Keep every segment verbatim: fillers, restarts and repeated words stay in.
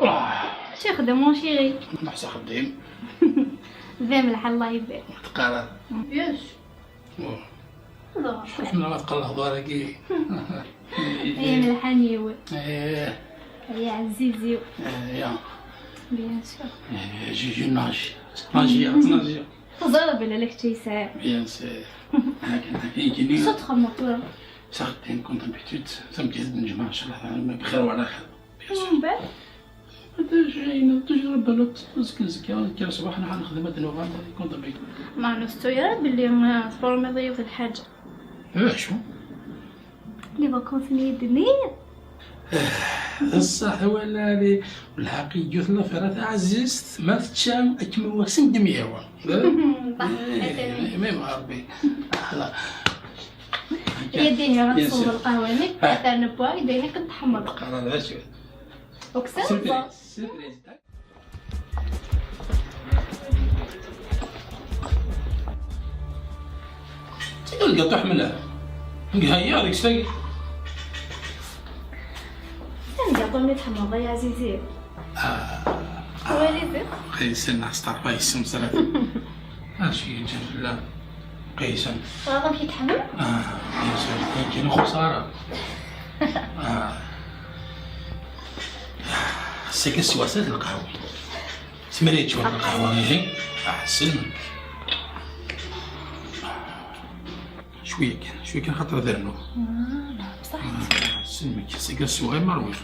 آه. شو يخدم، mon chéri؟ نحس خديم. ذي من الحال، الله يبارك. تقرا. Bien sûr. شحال حنا ما تقلق داركي. ايه، من الحنيوي. ايه. يا عزيزي. ايه، يا. Bien sûr. ايه، جي، جي، ناجي. ناجي، ناجي. تزرب ولا لك شي ساعة؟ Bien sûr. هاك، هاك، يجيني. صوت خمطورة. صافي، كنت habitué، تم جديد من جماعة، إن شاء الله، بخير وعلى خير. Bien sûr. ومن بعد؟ هذا جاينا تجربة، لا تزكي زكي، كي صباح نحن نخدم هاد النوغام، كنت بيك. ما نستو يا رب اللي ما تفورمي ضيوف الحاجة. ايه، شو؟ Les vacances نيدني. بصح ولا لي، والحق يجوث لافير تاع عزيزت، ما تتشام أكمل وسن دمياوا. صح، إيه، أتاني. ميم ربي. لا. يديه غنصوب القهوة، نك آه. أتانا بواي، ديني كنت حمر. قرار عشوة. وكسر سيرفريز، سيرفريز. تقول القطو حملها. هيا، هذيك ساي. القطو اللي تحمل، الله يا عزيزي. آه. هو اللي زين. قيسن، أستغفر الله، يسم سلام. اش يجي؟ لا. قيسن. هذا كي تحمل؟ آه، يا سيدي، كاين خسارة. آه. سيك السواسات القهوة. سمريت شوية القهوة، إيه. أحسن. شوية كان، شوية كان خاطر ذرنو. آه، بصح. آه، سمك، سيك السواسات مرويخ.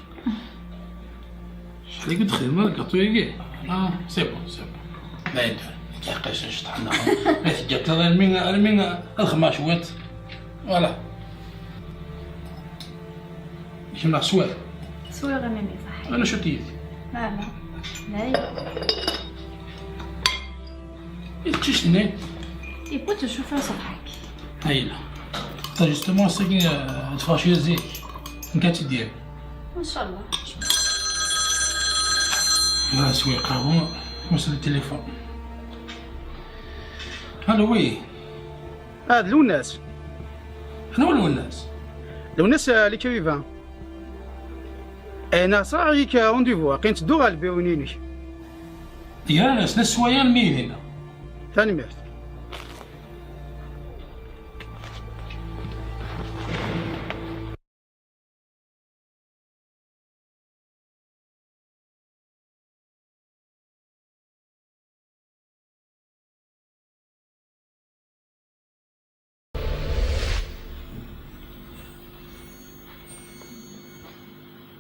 شحال قد خدمة الكاطو ياكي؟ آه، c'est bon، c'est bon. لا يدير. كي حقاش نشطح لنا. ما تجات لا المين، المين الخماش وات. Voilà. يجمع سوير. سوير غنمي صح. أنا شو تيدي؟ لا، لا. لا، لا. تشتني؟ يبوت شوف صفحك. هايلة. تا justement، ساكي، آه، تفاشي زيك. نكات ديال. إن شاء الله. لا، سويقة، هو وصل التليفون. ألو، oui. هاد لوناس. شنو لوناس؟ لوناس، آه، l'écrivain. أنا صراحة يك rendez-vous، كاين تدور على البيرونيني. يا ناس، ناس سوايا الميلينا. ثاني ميرت.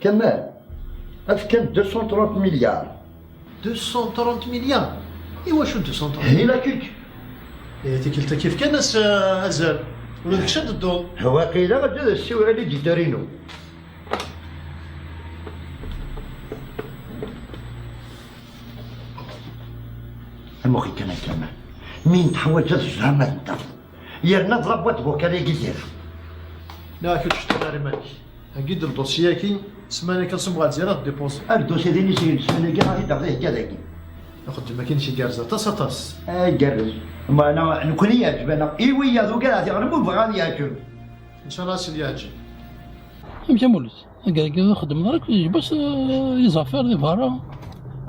كمال، افكان deux cent trente milliards. Deux cent trente milliards؟ ايوا شو deux cent trente؟ هي لا كيك. إيه، تيكلتا كيف كان اس-، ازال. ولا داك شاد الدور. هو قيل غدا السيو على ديتارينو. المخي كان كمال. مين تحوج الزهر ما تنتظر. يرنا ضرب وتبوك على قدر. لا، كنت شفت داري مالك. هاكي الدوسياكي، سمانة كنصب غا تزيرا ديبوز. الدوسي ديني سير، سمانة كي غادي تعطيه كذاكي. ناخذ ما كاينش يقرز، طاس طاس. آه، يقرز. ما أنا، نكون يعجب أنا. إيوي، يا ذوك راه يغلبوا بغا يعجب. إن شاء الله سي يعجب. أمشي مولد. كي نخدم راك باش، آه، لي زافير دي فارا.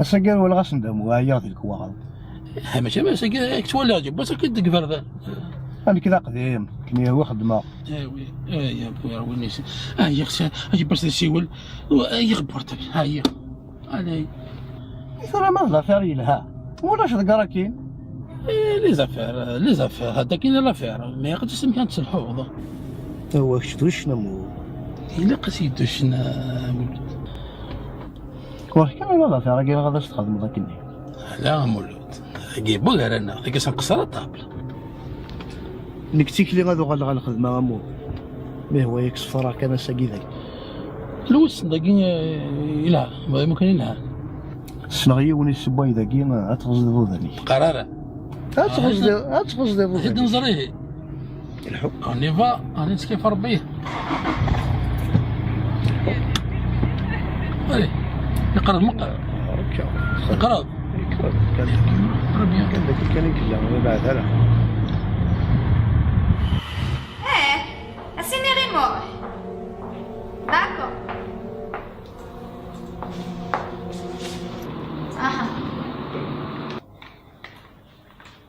أسا قال ولا غاس ندم، وهي هذيك واغل. ها، ماشي، ماشي، كي تولي عجب، بس كي ديك فردان. أنا كذا قديم، كني هو خدمة. إيه وي، إيه يا بويا، وين يسي؟ آه، يا خسي، أجي باش يسيول. آه، يا خبرتك، ها هي. علي. ترى ما ظهر يلها. ولاش ذكرى كاين؟ إيه، لي زافير، لي زافير، هذا كاين لافير، ما يقدرش يمكن تسلحوه. هو كتبش نمو. إلا قصيدو شنا مولود. واه، كان هذا فيها، راكي غادي تخدم ذاك النهار. لا مولود، كي بول رانا، ذاك سنقصر الطابل. نكتيك لي غادو غال-، غالخدمة غامو. مي هو ياك صفرة كان ساقي ذاك. الوس داكي، آه، يلعب، ممكن يلعب. سنغيوني السباي داكي، آه، تغزل ذو ذاني. قرارة. ها تغزل، ها تغزل ذو زيد ذاني. نزريه. الحب. On y va، راني نسكي في ربي. Allez، يقرب مقرب. هكا. يقرب. يقرب. قال لك. قرب يا. قال لك كان يكلم، ويبعث لها. ايه، اسيني غير موح. D'accord.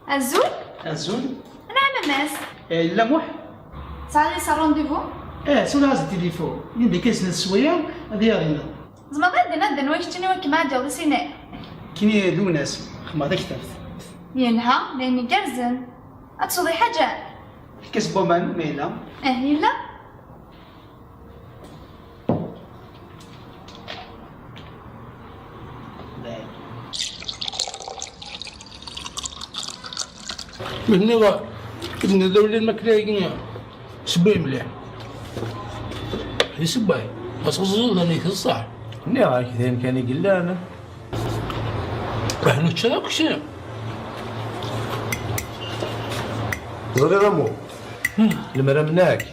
Azul? Azul. Anɛam a Mass. Eh, yella Muḥ? Tesɛiḍ yis-s rendez-vous? Eh, tura-as-d tilifu. Yindi kan snat sswayeɛ, ad yaɣ dinna. Tzemreḍ ad d-tiniḍ d anwa i keččini wakken ma ɛeddiɣ di sin-a? Kini Lwennas, xedmeɣ taktabt. Yelha, d ayen igerrzen. Ad tesweḍ lḥaǧa? Lkas n waman, ma yella. Eh, yella. Mehni, tenniḍ d awlal makla-agi, sewway mliḥ. Di sewway, ma tɣeẓẓeḍ, d amek d ṣṣeḥ. Nniɣ-ak, d ayen kan i yellan. Aḥnu ččan akk sin. Teẓriḍ amu, lemmer amneɣ-k,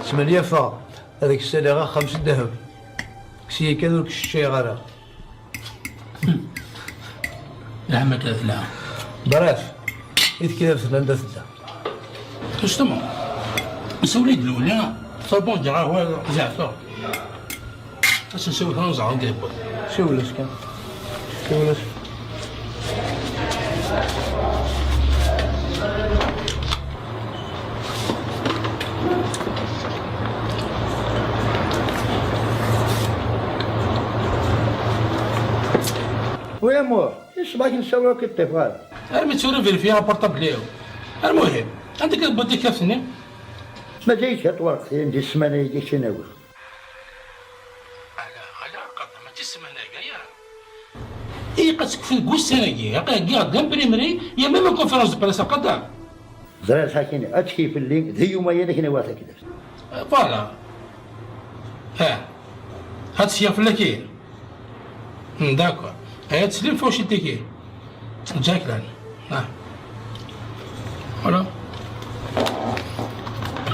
smenyafeɣ ad k-ssaliɣ axxam s ddheb. Kkes-iyi kan, ur k-sseččayeɣ ara. Leɛma tella. Bref, i tekkiḍ anda tedda. Justement, sawel-iyi-d lewli, tabunǧa ɣer zeɛfeɣ. Ad s-nsiwel kan ẓer anda yewweḍ. Siwel-as kan. Siwel-as. Oui, amour. Ṣṣbeḥ-agi nessawel akk i ṭṭif ɣer. Armi tura vérifier apportable-iw. Almuhim, anda akka tewwiḍ tikkaft-nni? Mazal kra n twerqtin di ssmana-agi i k-tt-in-awiɣ. Ala, ala, qadda, mačči ssmana-agi, aya. Ilaq ad tekfu deg wussan-agi, aql-aɣ deg l'imprimerie, il y a même une conférence de presse, qadda. Ẓriɣ sakin, ad tekki fell-i, d yuma-yan ad k-in-awiɣ taktabt. Voilà. Ah. Ad tekki fell-ak, ihi. Hmm, d'accord. Aya teslim fawcit-agi. Jack lan. Ah. Voilà.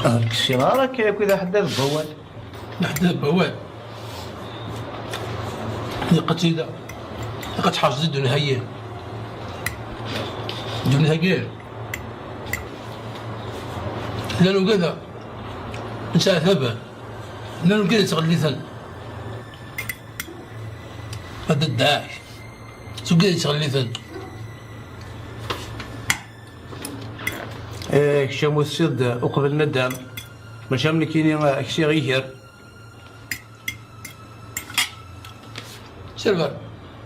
Ah, ur ksiɣ ara akka yakk i d aḥeddad n wawal. Aḥeddad n wawal. Ilaq ad tt-id-, ilaq ad tḥerzeḍ ddunit-agi. Ddunit-agi. Llan ugad-a. Nettɛettaben. Llan ugad yettɣelliten. Ad d-dɛak. S ugad yettɣelliten. Eh, kečč amu tessiḍ-d uqbel nadam. Maca am nekkini, eh, ksiɣ iger. Serveur,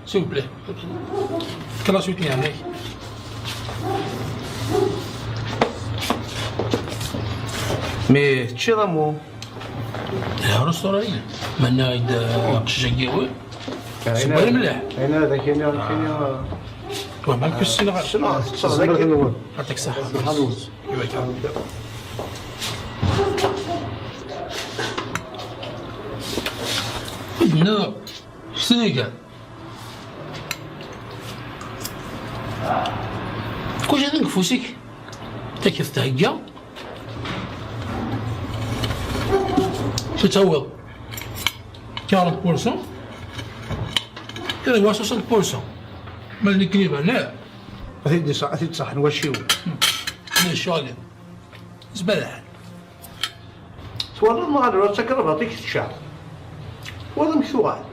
s'il vous plaît. Fket-as la suite-nni, yeɛni. Mi teččiḍ amu? Ɣer ustṛalya. Menna-d, eh, aqcic-agi, wi? Sewway mliḥ. Ayen ara d-ak-iniɣ, nekkini, eh, wa, ma ur ssineɣ ara. Ssneɣ, ssneɣ. Yeɛṭik ṣṣeḥḥa. Iwata. Nniḍ, s tniga. Kulci atan deg ufus-ik. Ad k-t-thegga. Ad tawiḍ quarante pour cent, kra n soixante pour cent. Ma d nekkni, ben, ad t-id-iṣ-, ad t-id-ṣaḥen wacciwen. Ccɣel. Zbal lḥal. Twalaḍ neɣ ala, takrabaṭ-ik tečča. Twalaḍ amek tuɣal?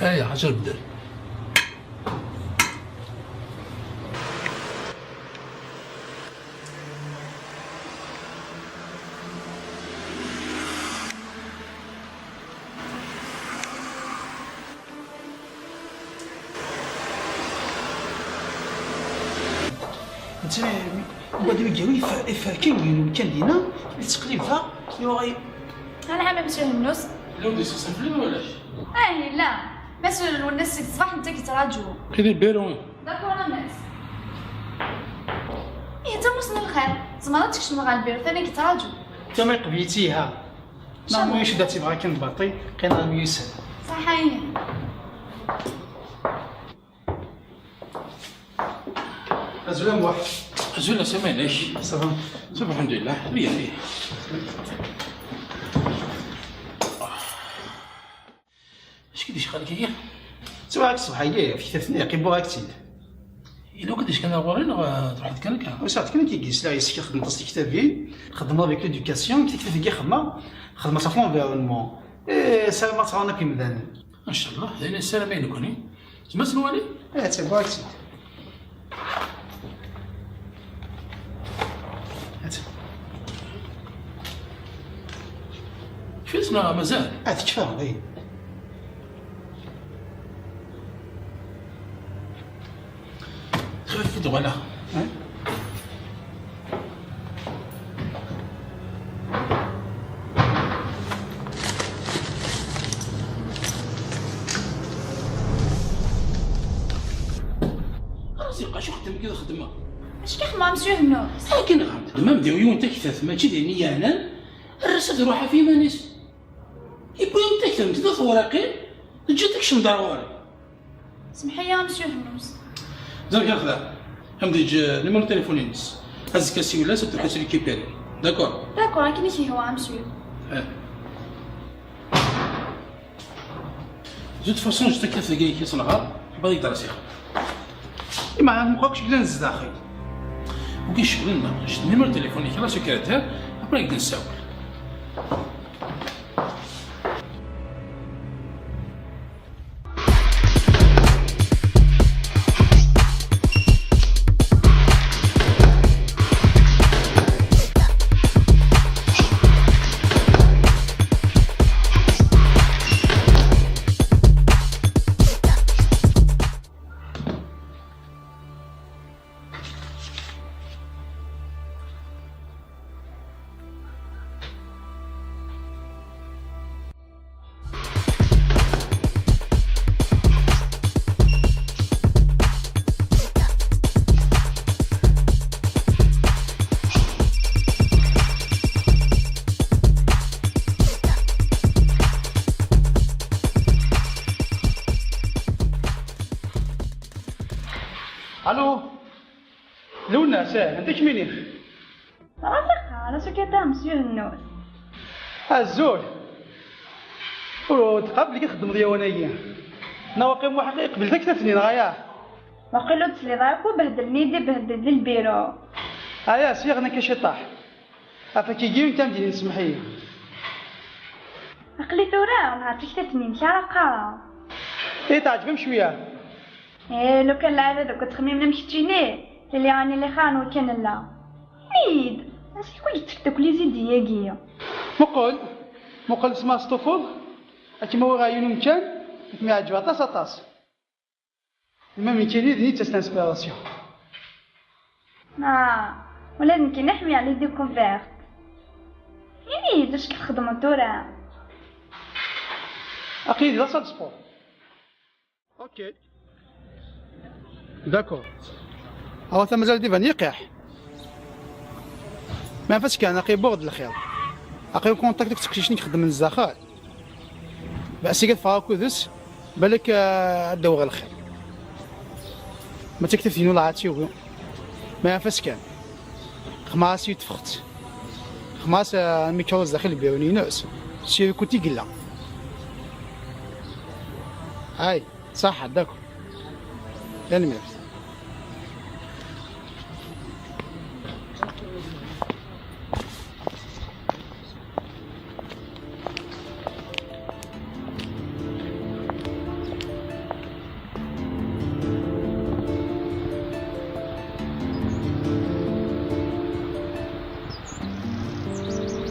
Aya, ad tbeddel. Netta, wad iger ifer-, iferken win kan dinna, yettqlib da, yuɣal. Anɛam a Monsieur Hennus. Llan d-yesseqsan fell-i neɣ ulac? Ah, yella. Mass Lwennas seg ṣṣbeḥ netta k-yettraǧu. Qidi lbiru. D'accord a Mass. Ihi d tamussni n lxir. Tzemreḍ ad tkecmeḍ ɣer lbiru, atan k-yettraǧu. Tama iqbel-itt iha. Neɣ ma yecda tibɣa kan baṭi, qqin ɣer myussan. Ṣaḥa ihi. Azul a Muḥ. Azul a Sami, amek? Ça va? Ça va, alḥemdulillah. Meyya, meyya. Acu i d-icɣal-ik-agi? Ttwaɛak ṣṣbeḥ-agi, ɣef tektabt-nni, qibuɣ-ak-tt-id. Yella wakk d-ickan ar ɣur-i neɣ, eh, truḥeḍ kan akka? Ur sɛiɣ kan akka i yesla, yessefk xedmeɣ-as tiktabin, xedmeɣ avec l'éducation, tiktabt-agi xedmeɣ, xedmeɣ-tt ɣef l'environnement. Eh, ssarameɣ ad tt-ɣren akk yimdanen. Ncallah, d ayen nessaram i nekkni. Tzemreḍ ad tt-nwali? Eh, ttagaɣ-tt-id. Fis neɣ mazal? Ad tekfa, dayen. Xfif-d wala. Rẓiqa, acu xeddem deg xedma? Acu k-ixdem Monsieur Hennus? Akken ɣer d-mam d yiwen taktat, mačči d ayen i yeɛnan, err-as ad iruḥ ɣef yiman-is. Yewwi-am-d taktamt d tewraqin, teǧǧa-t akcem-d ar ɣur-i. Semḥ-iyi a Monsieur Hennus. Zemk axda, am-d-eǧǧ numéro téléphone-ines. Azekka siwel-as ad d-tuḥu récupérer. D'accord? D'accord, akken i k-yehwa a Monsieur. Eh. De toute façon, juste taktabt-agi i k-iṣelɣa, bɣiɣ ad k-d-rsiɣ. Ima, mxakk llan zdaxel. Ur k-icewwlen ma, juste numéro téléphone-ik, la secrétaire, après ad k-d-nessawel. Allô. Luna, c'est, anta kemini? Rẓiqa, la secrétaire Monsieur Hennus. Azul. Ur tqabel i txeddmeḍ yawan-agi. Neɣ waqil Muḥ iqbel taktabt-nni, neɣ aya? Waqil ur tesliḍ ara akk, behdlen-iyi-d, ibehdel di lbiru. Aya, sliɣ nekk a ciṭaḥ. Afak-igi n tamdinin, semḥ-iyi. Aql-i tura nɛeṭ taktabt-nni, amek ara qqareɣ? Eh, teɛǧeb-am cwiya. Eh, lukan lɛibad akk ttxemmimen am keččini, tili ɛni llixar n wakken nella. Ini-yi-d, ansi i kwen-d-tefk akk les idées-agi? Muqel, muqel s ma testufuḍ, ad kem-awiɣ ɣer yiwen umkan, i kem-iɛǧeb aṭas, aṭas. Imam nekkini d netta s l'inspiration. Ah, ula d nekkini ḥemmleɣ les découvertes. Ini-yi-d acu i txeddmeḍ tura? Aql-i di la salle de sport. Ok. D'accord. Awata mazal d iban yiqiḥ. Ma nfas kan, aqi buɣ-d lxir. Aqi contact akked teqcicin i ixeddmen zdaxel. Bas i teffeɣ akk-is, balak, ah, ad d-awiɣ lxir. Ma d taktabt-inu la ad tt-yawi. Ma nfas kan. Xmas i tefxet. Xmas, ah, mikro zdaxel lbiru-ines. Si lkut i yella. Ay. Ṣaḥa, d'accord. Tanemmirt.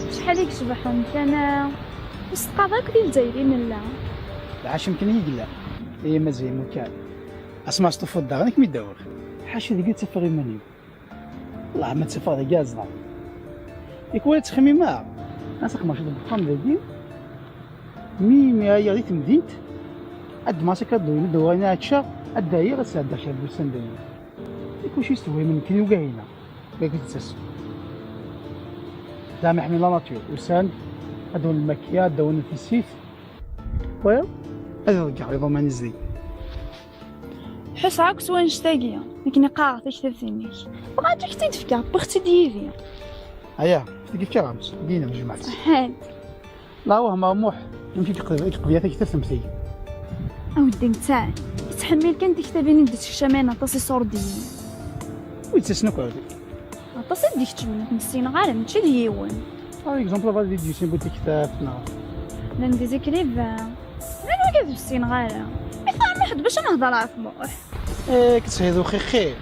Acḥal i yecbeḥ umkan-a, ur s-teqqareḍ akk di Lezzayer i nella. Lḥaci mkan i yella, i Maziɣ mukan. Asma s-tufiḍ daɣen, ad kem-id-awiɣ. Ḥaca deg-i ttafeɣ iman-iw. Wellah ma ttafeɣ deg-i aẓra. Yak wala ttxemmimeɣ. Ad xemmeɣ cwiṭ deg uxxam dagi. Mi, mi ɛyiɣ di temdint, ad ddmeɣ akaddu-inu, ad d-awiɣ ayen ara ččeɣ, ad d-ɛyiɣ, ad sɛeddaɣ kra n wussan dagi. Yak wacu yestehwa iman-iw kan i ugahil-a? Wagi d ttasem. Dama ḥemmlen la nature, usan-d, ad d-awin lmakya, ad d-awin tissit. Wayeḍ, ad iḍegger iḍuman izdi. Ḥusseɣ akk s wanect-agi, nekni qqareɣ taktabt-inek. Bɣiɣ ad k-tt-id-fkeɣ, wwiɣ-tt-id yid-i. Aya, tagi fkiɣ-am-tt, dina jemɛet. Ḥedd. La wehmeɣ Muḥ, amek i yeqbel, i yeqbel taktabt am tagi. Aweddi netta, yettḥemmil kan tiktabin i d-ttekcamen aṭas iṣurdiyen. Wi d-ttasen akk? Aṭas i d-ikeččmen, ur ten-ssineɣ ara, mačči d yiwen. Par exemple, aba di deuxième bu tektabt, neɣ? Llan des écrivains. Llan wigad ur ssineɣ ara. Mi teɛmeḥ-d bac ad nehder ɣef Muḥ. Eh, k-tshid uxixi.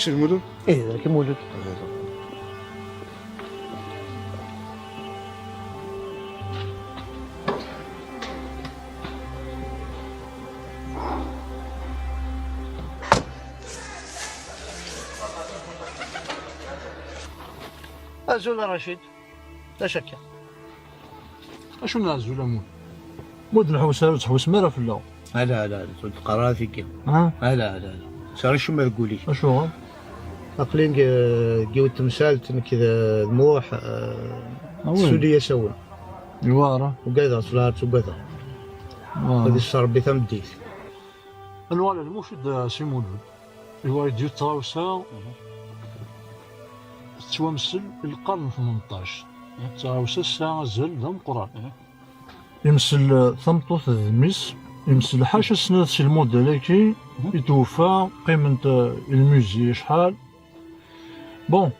Lmulud? Ih, d Lmulud. Azul a Racid. D acu akka? Acu n azul a Mud? Mud n Lḥewsar ur tettḥewwsem ara fell-aɣ. Ala, ala, ala, ur d-qqar ara tigi. Ha? Ala, ala, ala. Sɛiɣ acemma deg wul-ik. Acuɣer? Aql-i deg, deg yiwet temsalt, nekk d, d Muḥ, eh, ah, oui. Tsuli-yas awal. Iwa ara? Ugadeɣ, tura ur ttugadeɣ. Ah. Ad yesser Rebbi tameddit. Ad nuɣal ar Lmucid, eh, Si Mulud. Iwa i d-yiwet tɣawsa tettwamsel i lqern n tmenṭac. Tɣawsa tesɛa azal d ameqqran. Imsel, eh, tameṭṭut d mmi-s, imsel ḥaca snat si lmudal-agi i twuffa, qqiment, eh, i lmuzi acḥal. Bon,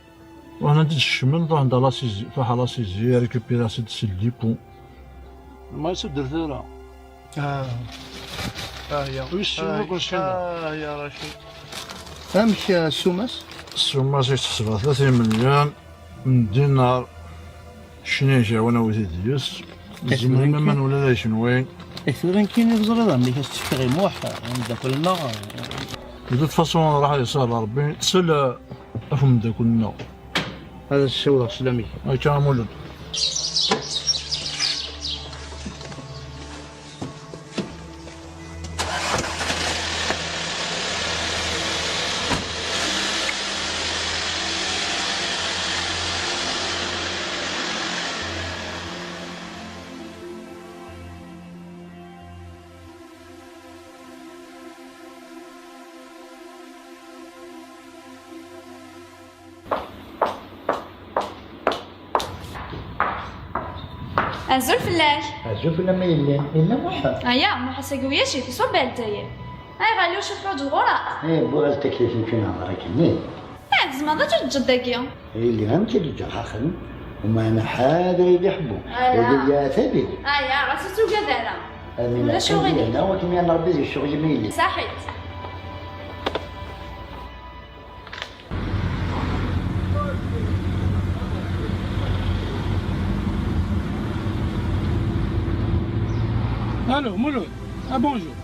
ruḥen-t-id-skecmen, ruḥen-t à la saisie, truḥ à la saisie, récupérer-as-id si le dépôt. Ma yettudret ara. Ah. Ah, ya. Wissen ah, akk ya, ah, ya Racid. Amek, ah, ssuma-s? Ssuma-s i teḥseb tlata imelyan n dinar. Cni kra wanawi-t-id yes. Tzemrem aman ula d akenwi. Eh, tura nekkini teẓriḍ amek as-tefkiɣ i Muḥ, ameddakel-nneɣ. De toute façon, raḥ yesɛa Rebbi, tsel ɣef umeddakel-nneɣ. Ad as-ssiwḍeɣ sslam-ik. Akka a Mulud. Azul fell-ak. Azul fell-am a yelli. Yella Muḥ? Aya, Muḥ ass-agi ulac-it, iṣubb ar Lezzayer. Ayɣer ulac ḥuǧ ɣur-a? Eh, wwiɣ-as-d taklit n kin hḍer akken. Eh, tzemreḍ ad tt-teǧǧeḍ dagi. Yelli, amek i d-ǧǧeɣ axen? Umeɛna ḥader i d-iḥebbu. Ala. Ula d aya ata deg. Aya, ɣas ur tugad ara. Amin. Ulac aɣilif. Akken yan Rebbi di ccɣel-im a yelli. Saḥit. Allô, Mulud. Ah, bonjour.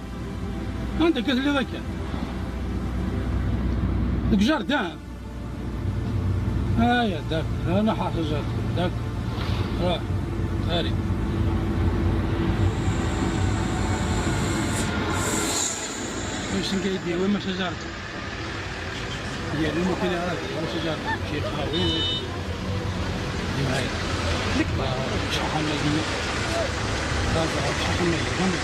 Anda akka telliḍ akka? Deg jardin. Aya, d'accord. Ana ḥafiz jardin. D'accord. Ruḥ. Allez. Wissen kaydi, oui, maca jardin. Yernu kan ara d-iḥuss ijerreb kif ɣer win d imɛayed. Nekk ma ur ttcaḥan ma yini. Ɣer ttcaḥan ma yini.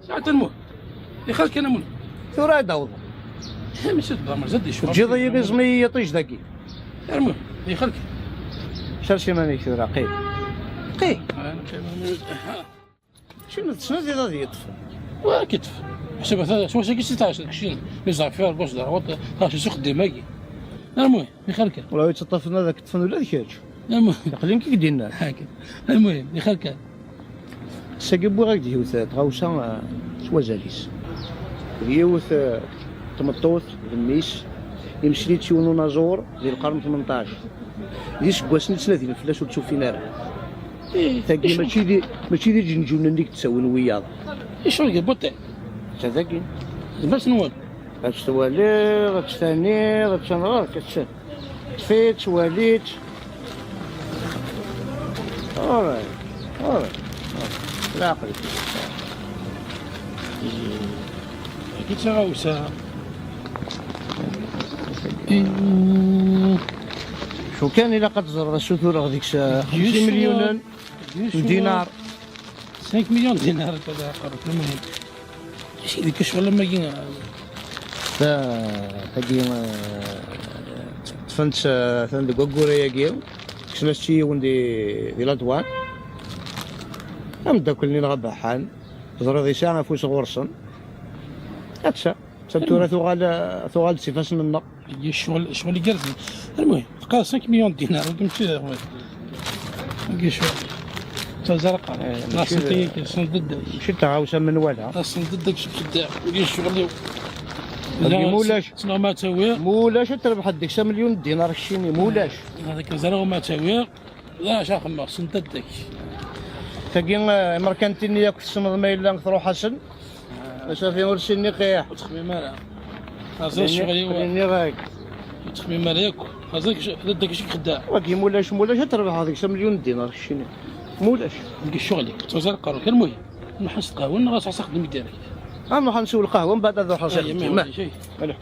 Saɛet lmuh. Ixal kan amun. Tura ad awḍeɣ. Mačči d lamer, zad icwa. Teǧǧiḍ-iyi d iẓmi i yiṭij dagi. Armu, ixal kan. Sers iman-ik tura, qim. Qim. Ah, neqqim. Cim tettnadiḍ ad yeṭṭef. Wa ad k-yeṭṭef. Ḥseb ata s wass-agi si tɛiceḍ keččini. Mi ẓerfiɣ lbus d rrwaṭ, tɛiceḍ s uxeddim-agi. Armu, ixal kan. Wala yettaṭṭafen ad k-ṭṭfen ula d kečč. Armu. Aql-i nekk i k-d-yennan. Ḥakken. Armu, ixal kan. Sagi wwiɣ-ak-d yiwet tɣawsa, eh, s wazal-is. D yiwet, eh, tmeṭṭut, d mmi-s, imsel-itt yiwen unaẓur di lqern tmenṭac. D iseggasen i ttnadin fell-as ur tt-ufin ara. Eh, tagi icu- mačči di, mačči di Ǧenǧun-nni i yettawin wiyaḍ. Icu deg buṭi? Ta dagi. D bas-nwen? Ad tt-twaliḍ, ad tt-taniḍ, ad tt-tenɣeḍ, ad tt-, ṭṭef-itt, wali-tt. Alright, alright, alright. Leɛqel. Dagi d taɣawsa. Cu kan ilaq ad teẓreḍ, ad sutureɣ deg-s xemsin milyunen n dinar. Cinq millions de dinars, ad aqerref, المهم. Sidi, ccɣel am wagi. Ta, tagi, eh, Atan, atan deg wayyur-agi, kksen-as-tt i yiwen di, di la douane. Ameddakel-nni neɣ abaḥan, teẓriḍ yesɛa afus ɣur-sen. Atta, atta tura tuɣal, tuɣal-d s ifassen-nneɣ. Iga ccɣel, ccɣel igerrzen. Almuhim, teqqar cinq millions de dinars, ur d-, mačči d aɣwal. Iga ccɣel. Ttaẓarqa. Eh, mačči d, sendeddek. Mačči d taɣawsa menwala. Sendeddek seg tedda. Iga ccɣel-iw. Agi mulac. Tneɣ ma tawiɣ. Mulac ad terbeḥ deg-s amelyun n dinar keččini, mulac. Hada kan ẓriɣ ma tawiɣ. D acu xemmeɣ, sendeddek. Tagi, eh, imerkantin-nni akk tessneḍ ma yella truḥ-asen. Asafi ur ssin niqiḥ. Ur ttxemmim ara. Aẓa ccɣel-iw. Nniɣ-ak. Ur ttxemmim ara yakk. Aẓa d ddek i k-xeddaɛ. Wagi mulac, mulac ad terbeḥ deg-s amelyun n dinar keččini. Mulac. Deg ccɣel-ik, ttaẓarqa. Kan muhi. Nruḥ ad nsew lqahwa neɣ ad nsew direct? Ah, nruḥ ad nsew lqahwa, mbeɛd ad nruḥ ad nsew. Ala.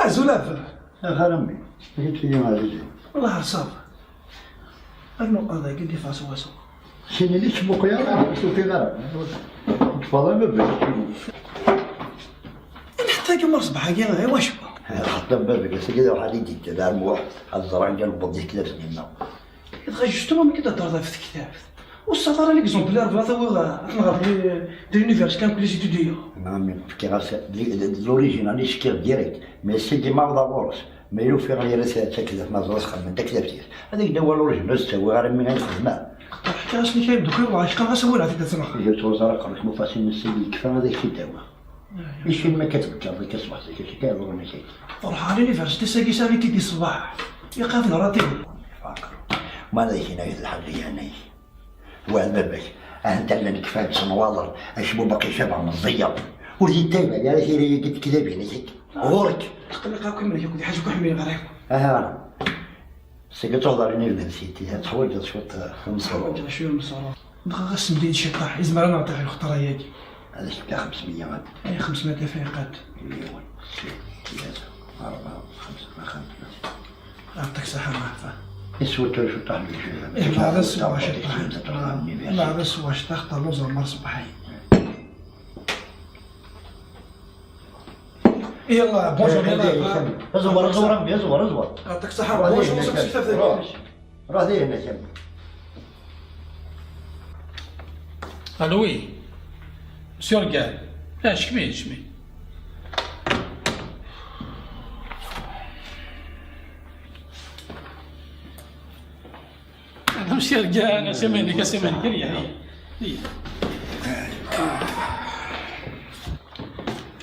Azul a baba. Ax a mmi, acu-tt-iyi ɛzizen? Wellah ḥerṣaɣ. Rnu adagi d-iffeɣ s wasu. Sini li tmuqi ara, ur tufiḍ ara. Ur tfeḍ ara baba. Ḥetta kemmel ṣṣbeḥ-agi, i wacu? Xaṭer baba, ass-agi d awḥad i d-yedda d Ɛmuḥ, ad ẓreɣ anga newweḍ di tektabt-nni-nneɣ. Dɣa justement mi k-d-heddreḍ ɣef tektabt, ur tessaweḍ ara l'exemplaire bɣa tawiḍ ad nɣer di, di l'université, nekk les étudiants. Nɛam, fkiɣ-as di, di, di l'original i s-fkiɣ direct, mais sidi ma awḍeɣ ɣur-s, ma yella ufiɣ yal ass taktabt ma ẓriɣ xedmen taktabt-is. Ad ak-d-awiɣ l'original, ur s-ttawiɣ ara mi ay xedmeɣ. Xaṭer ḥkiɣ-as nekk ay mdukal, dɣa ḥkiɣ-as awal ad t-id-asen. Ur ttruẓ ara, qqar-ak ma fasin n sidi yekfa ad ak-t-id-awiɣ. Ici ma akka tbeddreḍ akka ṣṣbeḥ zik, acu kan ɣur-m acu kan. Ruḥ ɣer l'université, sagi sagi tidi ṣṣbeḥ. Iqaf neɣ ratib. Ma d akken ay d lḥal, ay anay. Wa d baba-k, ahat llan kfan ttnwaḍen, acmumeq icab meẓẓiyeḍ. Ur d-yettayba ara tira-agi n tekdabin-ik. Ɣur-k. Tqelliq akk iman-ik akked Ḥaǧi Kuḥ mi yeɣra yakk. Aha. Seg ad tuɣeḍ ɣer l'université, ad teḥwaǧeḍ cwiṭ, eh, n ṣṣebr. Teḥwaǧeḍ cwiṭ n ṣṣebr. Dɣa ɣas mdin ciṭṭaḥ, izmer ad nɛeṭṭi ɣer lxeṭra-agi. Ad ak-fkeɣ xemsmeyya. Ay, xemsmeyya tafriqat. Yiwen, sin, tlata, rebɛa, xemsa, xemsa. Yeɛṭik ṣṣeḥḥa, Maɛfa. Iswa tura ciṭṭaḥ n lǧiran. Eh, mɛada swa ciṭṭaḥ. Mɛada swa ciṭṭaḥ, telluẓ ɣer ṣṣbeḥ-agi. Yalla, bonjour, yalla. Azubar, azubar, azubar, azubar. Yeɛṭik ṣṣeḥḥa, bonjour, bonjour. Ruḥ, ruḥ dihin, a Kamal. Allô, oui. Monsieur Regal. Ah, je suis, je suis. Monsieur Regal, c'est Malik, c'est Malik, il y a, il y a.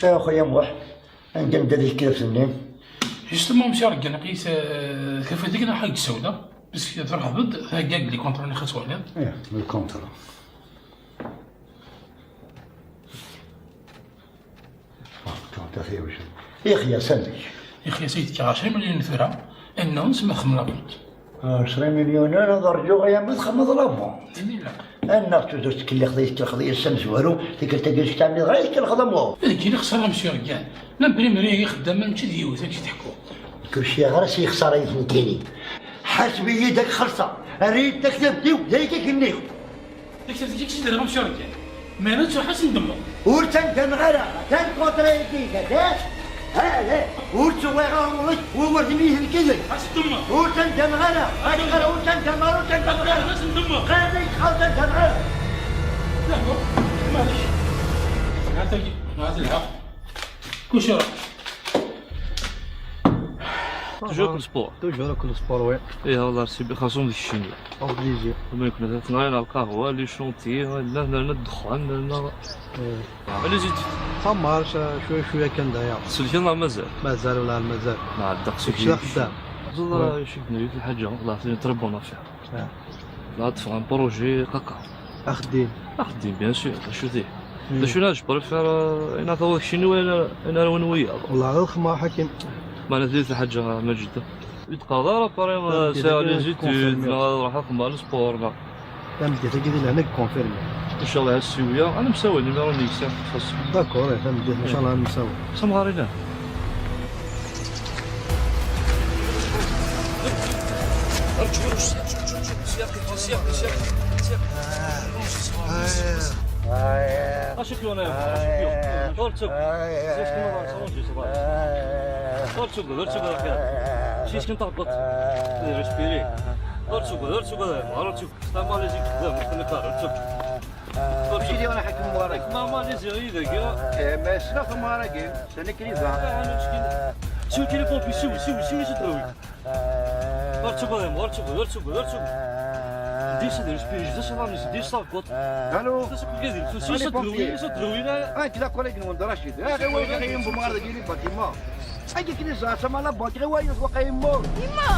يا أخويا موح. Anda nda di tektabt-nni? Justement, monsieur Regal, aql-i, euh, tafat-ik neɣ ḥag ssawda, parce que truḥ-d, thegga-d les contrats-nni xas waḥda. Ih, les contrats. Ah, contrat, ih, wis. Ixyas, amek? Ixyas ay tekka ɛecra melyun tura, annaɣ-ns ma xemla. Ɛecra melyun, ad rǧuɣ ay ama txedmeḍ la vente. Annaɣ tudert tkelliɣ di tkelxeḍ yes amezwaru, tikkelt-agi zik tɛemmiḍ ɣer tkelxeḍ am waw. Deg yili xsara, monsieur Regal. L'imprimerie i xeddamen mačči d yiwet, amek i teḥkuḍ? Kulci ɣer-as yexsara i tnekkini. Ḥaseb-iyi-d ad k-xellṣeɣ. Err-iyi-d taktabt-iw, d ayagi i k-nniɣ. Taktabt-ik i k-tt-id-rreɣ, monsieur Regal. Ma yella ttuḥ ad s-ndemmeɣ. Ur ttandam ara, atan kontra-agi, ha, ha, ur ttewwiɣ ara ɣur-k, ur d mi-, d nekk. Ad s-ndemmeɣ. Ur ttandam ara, ur ttandam ara, ur ttandam ara. Ad s-ndemmeɣ. Qal-iyi-d, ur ttandam ara. D'accord, maɛlic. Hata-yi, hata lḥeqq. Kullec iruḥ. Toujours avec le sport. Toujours avec le sport, oui. Ih, والله سي بي خاصهم ديك الشيء. Obligé. Comme يكون تنغير القهوة، les chantiers، لا، لا، لا، الدخان، لا، لا. إيه. Les études. Ça marche، شوية شوية كان داير. سلكي الله مازال. مازال ولا مازال. مع الدق سلكي. شي خدام. والله شي بنيت الحاجة، والله c'est une très bonne affaire. آه. لا تفهم بروجي قاقا. أخدين. أخدين، bien sûr، شو دي؟ مم. شو ناش بريفير، آه، أنا ثوك شنو وين، أنا وين ويا. والله غير خما حكيم. ما أنا ثلاثة حاجة ما جدا. يتقاضى راه باري، آه، سي لي زيتود، كونفيرمي. لا، راح أخدم على السبور، لا. Tameddit-agi di lehna deg confirmé. Inchallah, ha ssiwya, ad nemsawen, imi ur negsi. D'accord, eh, tameddit, inchallah, ad nemsawen. Samɣar ina. Acu k-yuɣen? Ur ttugad, ur ttugad, ur ttugad, ur ttugad, ur ttugad, ur ttugad. Ur ttugad, ur ttugad, ur ttugad. Tamalizi, ur ttugad. Ur ttugad, ur ttugad. Maca d yiwen aḥakem Muharreg. Ma Malizi yid-agi. Eh, ma yesla tamɣar-agi, sani kriza. Siw tilifun, siw, siw, siw, siw, siw. Ur ttugad, ur ttugad, ur ttugad, ur ttugad. Dis ad respiri, dis ad respiri, dis ad taggaḍ. Allô? Dis ad taggaḍ, dis ad taggaḍ. Ah, nekk d akolleg-nwen d Racid. Ah, ɣiwel, ɣiwel, yembu mɣar dagi li batima. Agi kni ẓer, sama la banque, ɣiwel, yemmu. Yemma!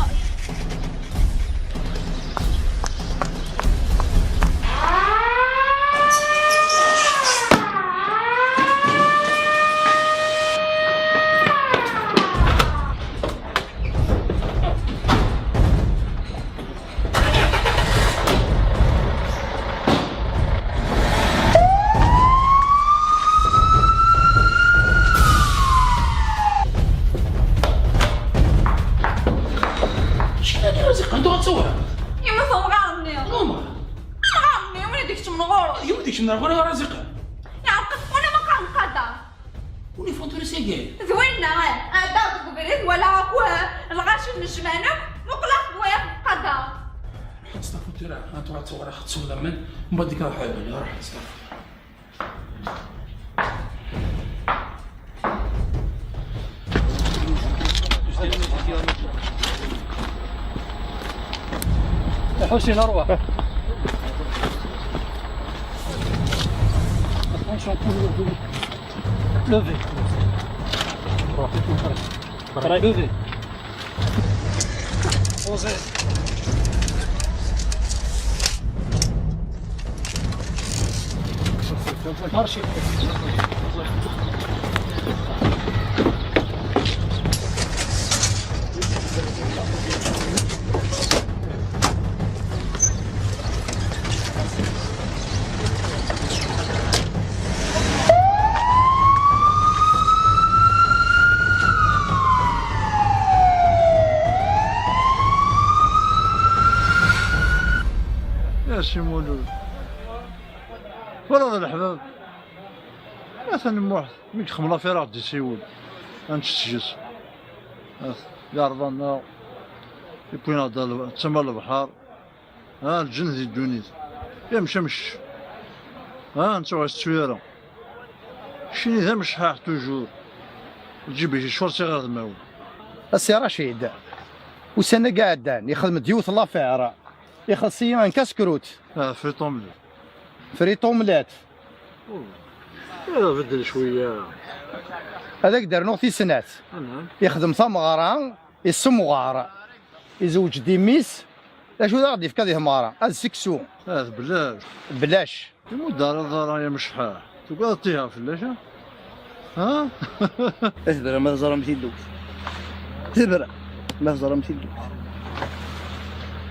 Acḥal ara ziqen, tura ad tawreḍ. Yemmut umɣar-nni. Umɣar? Umɣar-nni, win i d-ikecmen ɣur-s. Yiwen i d-ikecmen ɣur-i ara ziqen. Yeɛreq-it win i meqqar nqadar. Ur ifenṭ tura s-agi. D winna, eh, ɛeddaɣ deg ubrid, walaɣ akk, eh, lɣaci n ccman akk, muqleɣ-t d wayeḍ nqadar. Ḥeḍ s tafut tura, ad tuɣal tewrax teswed aman, mbaddek ad ḥadun, iruḥ s tafut. Ḥusin, arwaḥ. Attention, levez. Levez. Marché. يا سي مولود، ولا هذا الحباب. Atan Muḥ, mi yexdem lafir, ad ɣ-d-isiwel. Ad nečč seg-s. At, yeɛreḍ-aneɣ, yewwi-aneɣ-d al-, d tama n lebḥer. Ha, lǧenn di ddunit. Yamec, amec. Ha, netta ur yettu ara. Keččini d amecḥaḥ, toujours. Lǧib-ik yeččur d tiɣirdmawen. A Si Racid, ussan-agi iɛeddan, yexdem-d yiwet n lafir. Ixelleṣ-iyi un casse-croûte. Ah, frites omelette. Frites omelette. Oh. Ad beddel cwiya. Ad ak-d-rnuɣ tis snat. Anɛam. Ixdem tameɣra, issemɣar. Izewǧ-d i mmi-s. D acu d aɣ-d-yefka di tmeɣra? Ad seksu. Ah, d belac. Belac. Imudd ara ẓara ya mecḥaḥ. Tugadeḍ tiha fell-ak, a? Ha? Tebra ma teẓram tillukt. Tebra ma teẓram tillukt.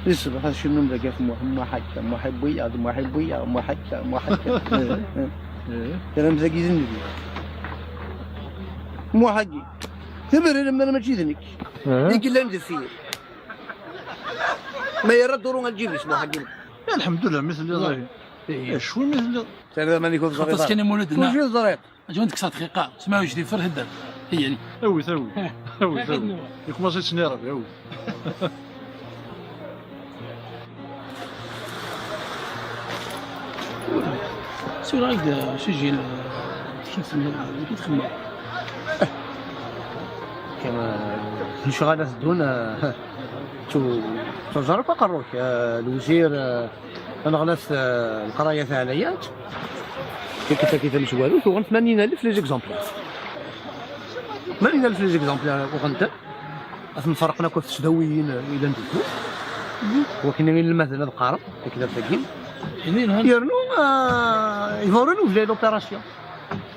Di ṣṣbeḥ ad cennum dagi ɣef Muḥ, Muḥ akka, Muḥ iwwi-yaɣ-d, Muḥ iwwi-yaɣ, Muḥ akka, Muḥ akka. Eh, eh. Eh. Terram dagi d nnbi. Muḥ agi. Tebra lemmer mačči d nekk. Eh. I yellan deffir. Ma yerra dduru ad lǧib-is Muḥ agi. Lḥemdullah, mi telliḍ. Acwi mi telliḍ. Terra manik ur teẓriḍ. Xaṭas ara. Kan imulud-nneɣ. Mačči teẓriḍ. Aǧu n teksa dqiqa, sma ujdi fer heddar. Hiya. Awit, awit. Awit, awit. Yekmaṣ yettnirab, awit. Sura-d sijil, tekkat-nni, amek i txemmem? Kan, eh, lecɣal ad ddun, eh, tu-, tuẓar akk aqerru-k, eh, lewzir, eh, aneɣlaf, eh, leqraya taɛlayant, tikkelt-agi tamezwarut, uɣen tmanyin alef les exemplaires. Tmanyin alef les exemplaires uɣen-ten, ad ten-ferqen akk ɣef tesdawiyin, eh, yellan deg wul. Wakken inelmaden ad qqaren taktabt-agi. Yernu, eh, iḍerru l'objet l'opération.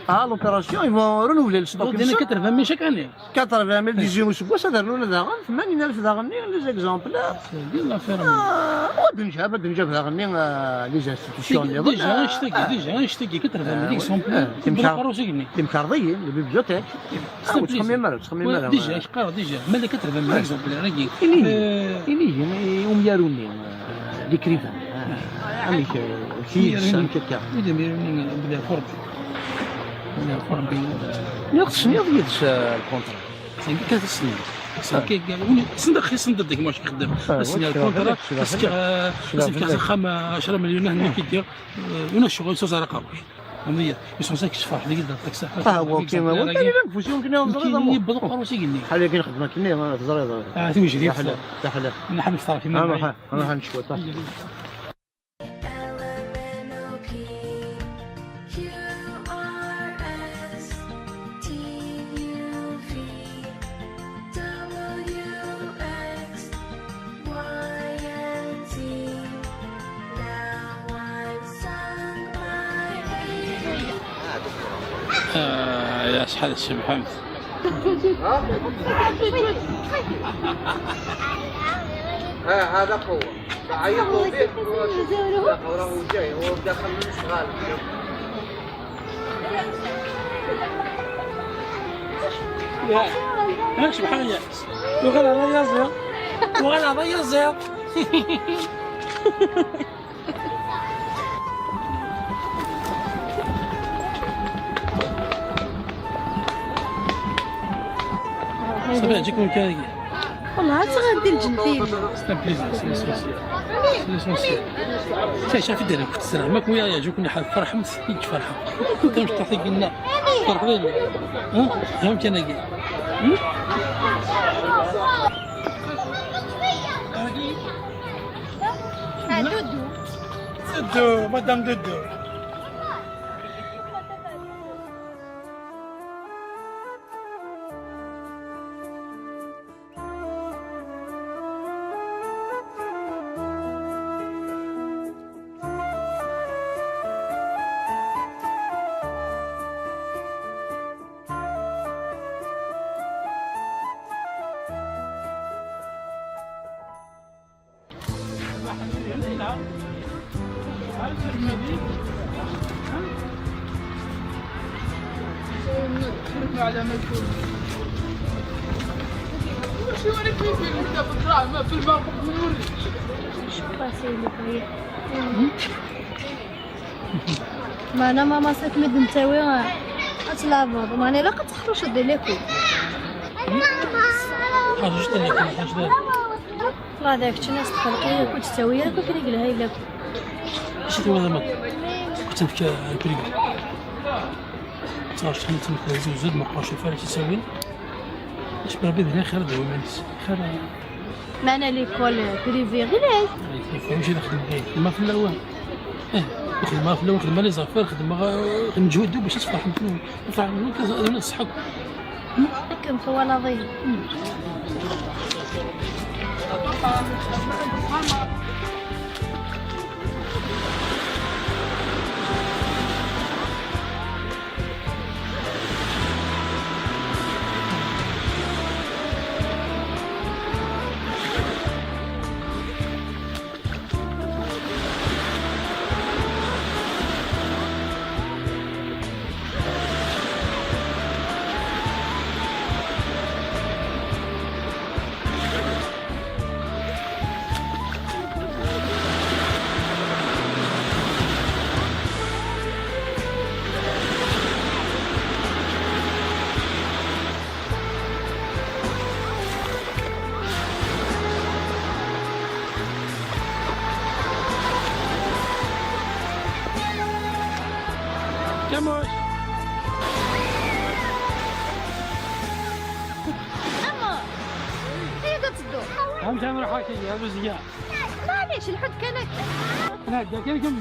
Ah, l'opération, ils vont renouveler le stock. Quatre-vingt mille chaque année. Quatre-vingt mille, dix-huit useggas, ad rnun daɣen tmanyin alef daɣen-nni, les exemplaires. Ad d-nǧab, ad d-nǧab daɣen-nni, ah, les institutions nniḍen. Déjà, anect-agi, déjà, anect-agi, quatre-vingt mille exemplaires. Timkarḍiyin, les bibliothèques. Ah, ur ttxemmim ara, ur ttxemmim ara. Déjà, qqareɣ déjà, ma d quatre-vingt mille exemplaires-agi. Ini-yi, ini-yi i umyaru-nni, euh, l'écrivain. Ah, amek, euh, amek i yessen, amek akka? Ur d imiru-nni, bla furbi. Bla furbi. Lliɣ tesniḍ yid-s, euh, le contrat. C'est une question. C'est une question. Send axi send deg mac ixeddem. Send le contrat, parce que, euh, parce que axxam, euh, عشرة مليون هنا كي دير. Ulac ccɣel, s uẓar aqerruc. Am-, yesɣus-ak ssefreḥ deg d taksafat. Ah, wa kan, wa kan, yella nfus, yumkin ad nẓer. Yewweḍ uqerruc igenni. Ḥal akken xedmeɣ akken, ah, teẓriḍ. Ah, tiwejrit. Taḥla, taḥla. Nḥemmel ssefreḥ iman. Ah, ma ḥa, ma ḥa, ncekwa, taḥla. Ah, ya, acḥal tcebḥemt. Ah, هذا قوة. عيطوا به. لا، راه جاي، هو داخل من الصغار. يا، ماكش بحال يا. وغير هذا يزير. وغير هذا يزير. صافي، عجبكم كاين. والله عاد غادي الجنتين. C'est un plaisir, c'est l'essentiel. C'est l'essentiel. شاي، شاي، في الدنيا كنت سرع. ما كويا يعجبكم حال فرحة، ما تسكتش فرحة. كنت مش تعطيك لنا. فرح لنا. ها؟ فهمت أنا كي. هم؟ ها، دودو. دودو، مدام دودو. ما انا ماما صيف مد نتاوي اتلافض، ماني لا قد تخرج دير ليكو. خرجت لك، خرجت لك. لا، داك الشيء ناس تخلقي، كنت تساوي، كنت نقلها إلا. شتي ولا ما؟ كنت نفكر البريكو. صار شحال تمك زوج زوج ما قاش فارس يساوي. اش بربي بلا خير دو مينس. خير. ما أنا ليكول بريفي غير هاي. هاي، هاي، هاي، ماشي نخدم، هاي، ما في الأول. إيه، نخدم ما في الأول، نخدم لي زافير، نخدم غا-، نجهدو باش تفرح، نفرح، نفرح، نصحك. كم طوال ضيق. كموش. أما هي قد تدور. هم تعمل حاجة يا رزقيا. معليش، الحد كان هكا. لا، دا كان كمل.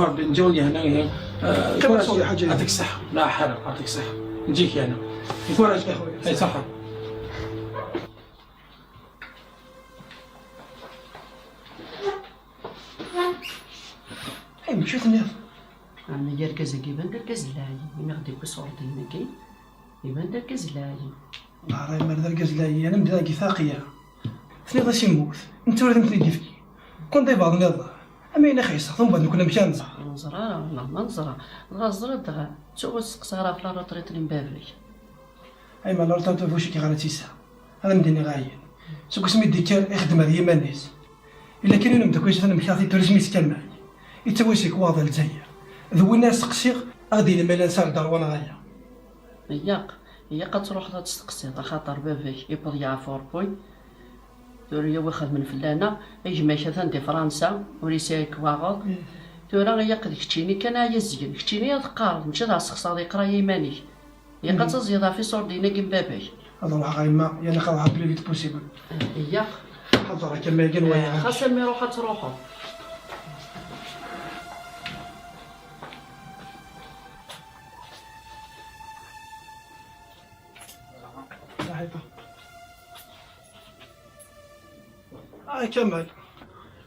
Ṛebbi, nǧawni hna, ihi, eh, Qqimet tura, ṣṣeḥ, ḥaǧa. Yɛṭik ṣṣeḥ. La ḥala, yɛṭik ṣṣeḥ. Nǧik hna. Qqimet ṣṣeḥ, a خويا. Ay, ṣaḥa. Ay, mačči tenniḍ? Ɛni argaz-agi iban d argaz n lɛali, imi ɣ-d-yewwi ṣṣur-agi, iban d argaz n lɛali. Ɣer imer d argaz n lɛali, ana mdin deg taqya. Tenniḍ-as yemmut, netta ur d am-ten-id-yefki. Kwan d ibaḍ nniḍen, am ayen ixeṣṣa, tumbeḍ nekni amek ara nẓer. Ur neẓra ara, neɣ ma neẓra. Dɣa teẓriḍ dɣa, ttuɣ ur steqsaɣ ara ɣef la retraite n baba-k. Ay ma la retraite n baba-k ɣer ad tt-yesɛa. Ad am-d-iniɣ ayen. Seg wasmi d-yekker, ixeddem ar yiman-is. Illa kan yiwen umeddakel-is atan mektaɣ-t-id tura asmi yettkemmil. Yettawi-d lekwaɣeḍ ar Lezzayer. D winna i steqsiɣ, ad d-yini ma yella nesɛa lderwa neɣ ala. Ilaq, ilaq ad truḥeḍ ad testeqsiḍ, axaṭer baba-k yewweḍ yeɛfu Ṛebbi. Tura yawi xedmen fell-aneɣ, gma-k atan di Fransa, ur yesɛi lekwaɣeḍ. Mm. Tura ilaq d keččini kan ara yezgen, keččini ad teqqareḍ, mačči ad as-tessexṣareḍ yeqra i yiman-ik. Ilaq ad taẓeḍ ɣef iṣurdiyen-agi n baba-k. Ad ruḥeɣ a yemma, yerna ad ruḥeɣ plus vite possible. Iyya. Ḥaḍer akka ma igan waya. Xas armi ruḥ ad truḥeḍ. Ah, Kamal.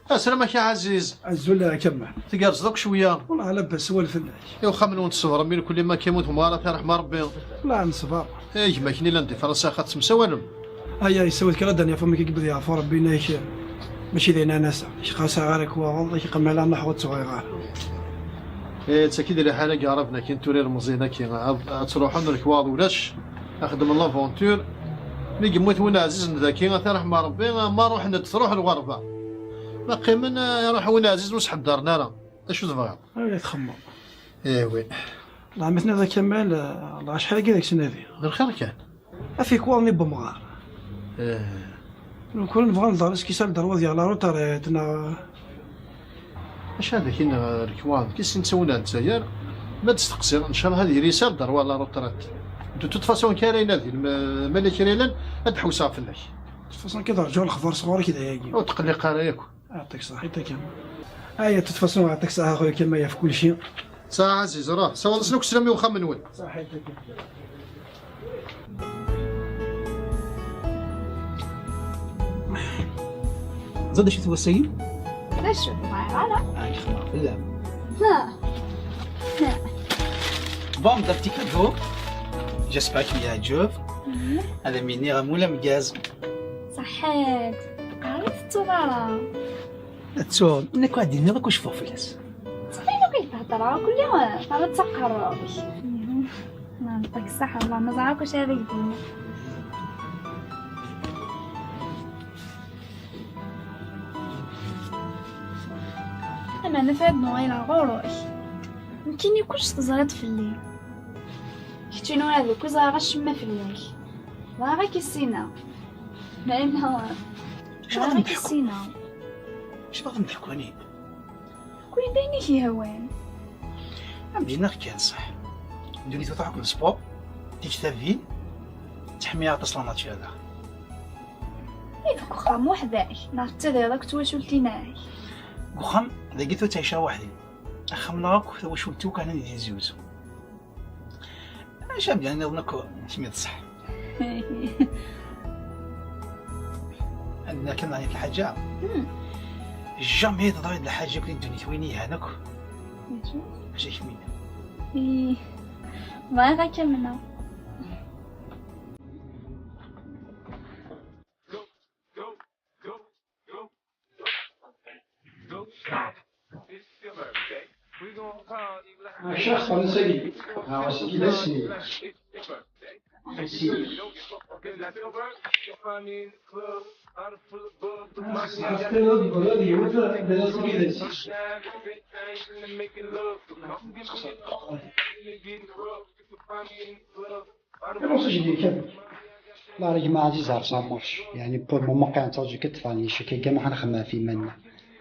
Aslam-ak a Ɛaziz. Azul a Kamal. Tgerrzeḍ akk cwiya. Wellah ala bas, swal fell-ak. I uxxam-nwen tṣebrem i lkulli ma k-yemmut umɣar, ad t-iṛḥem Ṛebbi. Wellah nesber. Eh, gma-k-nni llan di Fransa, axaṭ temsawalem. Aya, yessawal kra Dani Fumi, k-yebda yeɛfu Ṛebbi, inak mačči d ayen ara nasa. K-, xas ara k-waɣeḍ, k-, qemmel a Muḥ, ur ttɣiɣ ara. Eh, d taki d liḥala n yiɛraben-agi n tura ilemẓiyen-agi, ad, ad truḥem lekwaɣeḍ ulac. Ad xedmen l'aventure. Mi yemmut win ɛzizen daki, ad t-iṛḥem Ṛebbi, ma ruḥen-d, truḥ lɣerba. Ma qqimen, eh, iṛuḥ win ɛzizen ur s-ḥeddaren ara. D acu tebɣiḍ? Ay, txemmeḍ. Eh, oui. Lɛametna d Kamal, eh, acḥal-agi deg-s nadi. D lxir kan. Af ikwaḍen i wemɣar. Eh. Nekni nebɣa ad nḍer iskis ar ddar wad yeɣ la retraite, neɣ? Acu ad ak-iniɣ, lekwaɣ, kis netta win ar Lezzayer, ma d-testeqsiḍ, ncallah ad yili yesɛa ddar wa la retraite. De toute façon, kra inadin, ma, ma la kra yellan, ad d-ḥewseɣ fell-ak. De toute façon, ad rǧuɣ lexbar sɣur-k d ayagi. Ur tqelliq ara yakk. Yeɛṭik ṣṣeḥḥa, yeɛṭik ṣṣeḥḥa. Aya, de toute façon, yeɛṭik ṣṣeḥḥa a xuya Kamal ɣef kulci. Ṣṣeḥḥa a Ɛaziz, ruḥ, sawḍ-asen akk sslam i uxxam-nwen. Ṣṣeḥḥa, yeɛṭik ṣṣeḥḥa. Teẓriḍ d acu-t wass-agi? D acu? Ur ẓriɣ ara. Ah, yexleq fell-am. Ha. Ha. Bon, d un petit cadeau. J'espère qu'il y a Jove. Mhm. Ad am-iniɣ amul ameggaz. Ṣaḥḥit. Qari tettuḍ ara. Ad ttuɣ, nekk ad d-iniɣ akk cfuɣ fell-as. Ttxil-k, i d-theddreḍ akk-nni, terra d taqerrubt. Mhm. Yeɛṭik ṣṣeḥḥa, Allah, ma ẓriɣ akk acu ara k-d-iniɣ. Ameɛna tura ad n-uɣaleɣ ɣur-k. Nekkini kullec teẓriḍ fell-i. Keččini ula d nekk ur ẓriɣ acemma fell-ak. Bɣiɣ ad k-issineɣ. Meɛna acu bɣiɣ ad k-issineɣ. Acu bɣiɣ ad m-d-ḥkuɣ? Kul d ayen i k-yehwan. Am d-yenna kan ṣṣeḥ. Ddunit ur tɛeggem sport, tiktabin, ttḥemmil aṭas la nature daɣ. I deg uxxam weḥd-k, neɣ tettadireḍ akked twacult-inek? Deg uxxam, dagi tura ttɛiceɣ weḥd-i. Axxam-nneɣ akk, tawacult-iw kan ad d-yezzuzu. Acu am d-yanniḍen akk, kemm d ṣṣeḥ. Ad nniɣ kan, ɛni lḥaǧa? Jamais teḍra-d lḥaǧa akk di ddunit, win yelhan akk. Mačči? Mačči kemmini. Ih. Bɣiɣ ad kemmleɣ. Maca xemsa-yi. Ɣer sigi d ass-nni. Xemsa-yi. Xas teqqimeḍ ad d-tegreḍ yiwet, d ass-nni d ass-is. Iruṣ jdi kan. La règle ma Aziz ar Samuc. Yeɛni, pour le moment, qqiɣ nettaǧu kan ṭṭfan icek-agi, ma ḥanxemmeɛ ɣef yiman-nneɣ.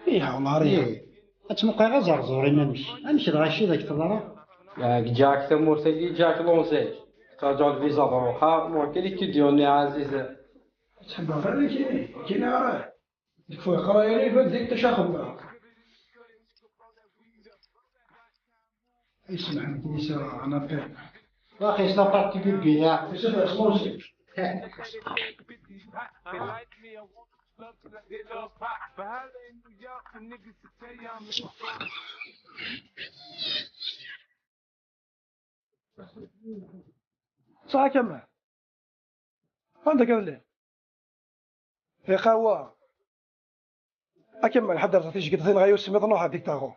Ih, la règle. Ih. Ad tmuqleḍ aẓerẓur iman-ik. Amek dɣa acu i d ak-teḍra? Ah, ǧǧiɣ-ak tamurt-agi, ǧǧiɣ-ak l'onzième. Ttaǧuɣ lviza ad ruḥeɣ, donc, il est étudiant, Aziz. Ad tḥebbeɣ kan kini, kini ara. Nekfu iqra yal iban zik tac axemma. Isem Ḥmed Nisa, un appel. Waqil c'est la partie du billet. C'est ça, c'est ça. صح كمل. عندك اللي في قهوة. أكمل حضرت تيجي كده ثاني غير سميت نوح هذيك تاغو.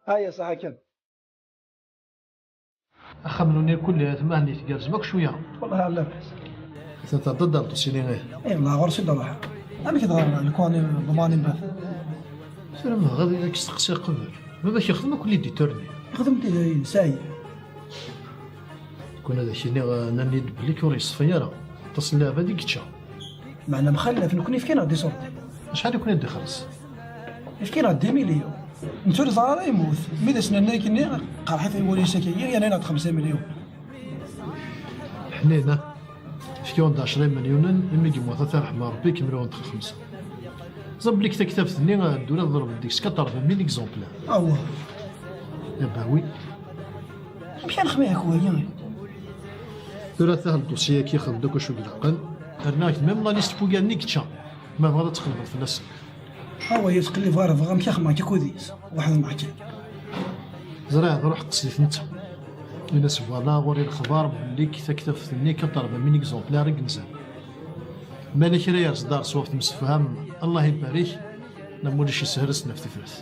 هيا صح كمل. Axxam-nni kul tmahni tgerrzem akk cwiya. والله على لاباس. Atan tɛeddaḍ ar tusini, ih. إيه والله غير سيد الله. أنا كده الكواني ضماني بث. Ssarameɣ ad ak-steqsiɣ qbel. Baba-k yexdem akk l'éditeur-nni? Yexdem tidrin, ça y est. Kun ad ak-iniɣ, nnan-iyi-d belli ur yeṣfi ara. Aṭas n lɛibad i yečča. Meɛna mxallaf, nekni fkan-aɣ-d iṣurdi. Acḥal i kun-id-ixelleṣ? Fkan-aɣ-d dix millions. Netta ur yeẓra ara yemmut. Mi d as-nenna akken-nni, qerḥit i wul-is akka, yerna-aɣ-d xemsa millions. Ḥnina. Fkiwen-d ɛecra imelyunen, imi yemmut ata ṛeḥma Ṛebbi, kemmlen-d xemsa. Ẓer belli taktabt-nni, ddula teḍleb deg-s quatre-vingt mille exemplaires. Awah. Eh ben oui. Amek ara nexdem ɣef waya? Tura ata le dossier-agi xdem-d akk acu i ilaqen. Rniɣ-ak-d même la liste n wugar-nni yečča. Ma tebɣiḍ ad tqellbeḍ fell-asen. Awa, yettqellib ɣer bɣa amek axemmeɣ akka kudis, weḥd-m akka. Ẓriɣ, ad ruḥ qes di tnetta. Ini-as voilà, ɣur-i lexbar belli taktabt-nni quatre-vingt mille exemplaires i yenzan. Ma yella kra yerẓ-d ar ṣṣwab temsefham, Allah ibarek, neɣ ma ulac yeshel ad s-naf tifrat.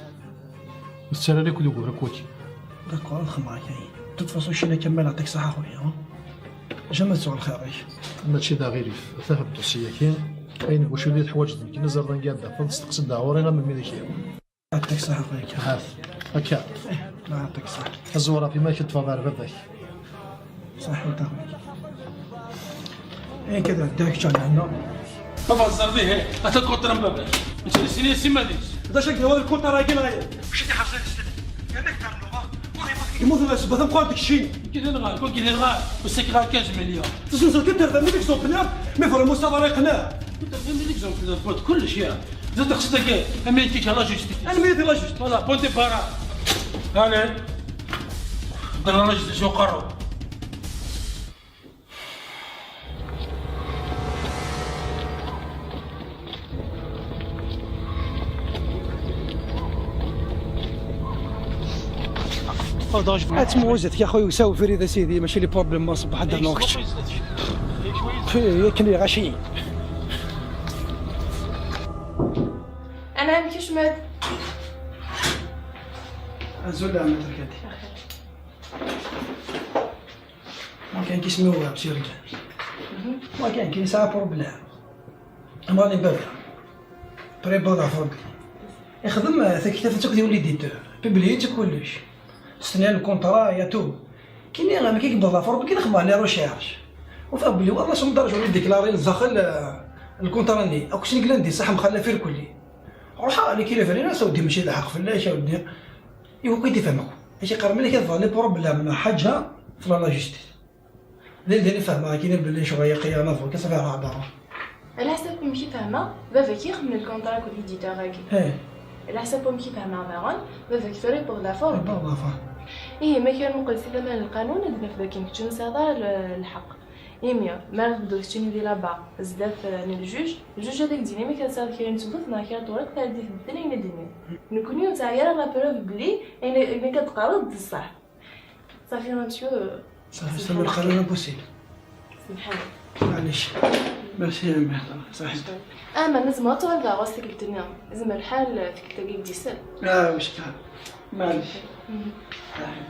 Ur tettarra ara akk d ugur akk wagi. D'accord, ad xemmeɣ akka. De toute façon, cci-nni Kamal, yeɛṭik ṣṣeḥḥa a xuya. Jamais ad tuɣ lxir-ik. Mačči d aɣilif, ata le dossier-agi. Ayen n wacu i teḥwaǧeḍ nekni, ẓer d anga ad d-tafeḍ, steqsi-d ɣur-i, am wid i k-yehwan. Yeɛṭik ṣṣeḥḥa a xuya. Hat, akka. Eh, yeɛṭik ṣṣeḥḥa. Aẓewwer ɣef iman-ik, ad teffɣeḍ ɣer baba-k. Ṣaḥḥa a xuya. Ayen kan, ɛeddaɣ kečč ar lehna. Ma txeẓẓreḍ, ihi, ata lkunṭra n baba-k. Mačči d sin-is iman-is. D acu i d-yewwi lkunṭra-agi neɣ? Acu i d-iḥerṣen s-, yerna-k ternuḍ, ur imutu d asebba tameqqrant deg ccin. Kif yenɣa, kif yenɣa, ussak ɣer quinze millions. Tezenzeḍ kan terba mille exemplaires, mais vraiment ça va yeqneɛ. Terba mille exemplaires, kullec, ya. D taqsiṭ-agi, amek i la justice. Amek i la justice. Voilà, point de barre. Allez. Ddren la justice uqerru. Ad tmuhuzet ya xuya, usaw ubrid a sidi, mačči les problèmes ma ṣebbeḥ ad d-rnuɣ kečč. Fi, yakan i ɣaci. Anɛam, kecmet. Azul, ɛemmi Terkati. Ma kan kismi ur ɛebsi rǧal. Ma kan kin yesɛa problème. Amɣan i baba. Préparateur. Ixdem, eh, taktabt akk d l'éditeur. Publié-tt kullec. Stenyan lkunṭra, ya tout. Kini, amek i yewweḍ ɣer Ṛebbi, kini xemmeɣ les recherches. Ufiɣ belli wallah s umderj ur yeddiklari daxel, eh, lkunṭra-nni. Akk sin glan di ṣaḥ mxallaf irkelli. Ruḥeɣ, nekk i lefrin, a s-awdi mačči d lḥeqq fell-ak, a awdi. Iwakken i d-ifhem akk. Acu iqqar mliḥ, ad ḍalli problème ḥaǧa, tella la justice. Din din i fehmeɣ akkin belli ccɣel yeqqi anavu kan, ça fait rare. Ɛla ḥsab wamek i fehmeɣ, baba-k ixdem lkunṭra akked l'éditeur-agi. Ih. Ɛla ḥsab wamek i fehmeɣ daɣen, baba-k tura yewweḍ la forme. Yewweḍ la forme. Ihi, ma kra nmuqel si tama n lqanun, ad naf dakken kečč ur tesɛiḍ ara l-, lḥeqq. Imi, mi ara tbeddeḍ keččini di laba, zdat, eh, n ljuj, ljuj ad ak-d-yini ma kra tesɛiḍ kra n tewwurt neɣ kra n tewriqt ara d-iteddun ayen ad d-iniḍ. Nekkni ur nesɛi ara la preuve belli ayen, ayen akka d-teqqareḍ d ṣṣeḥ. Safi, monsieur. Safi, safi, lqanun impossible. Semḥen. Maɛlic. Merci, a mère. Saḥit. Ah, ma nezmer ad tuɣal daɣ ɣas tikkelt-nni. Yezmer lḥal tikkelt-agi d-isel. Ah, wis kan. Maɛlic. Mhm. Saḥit.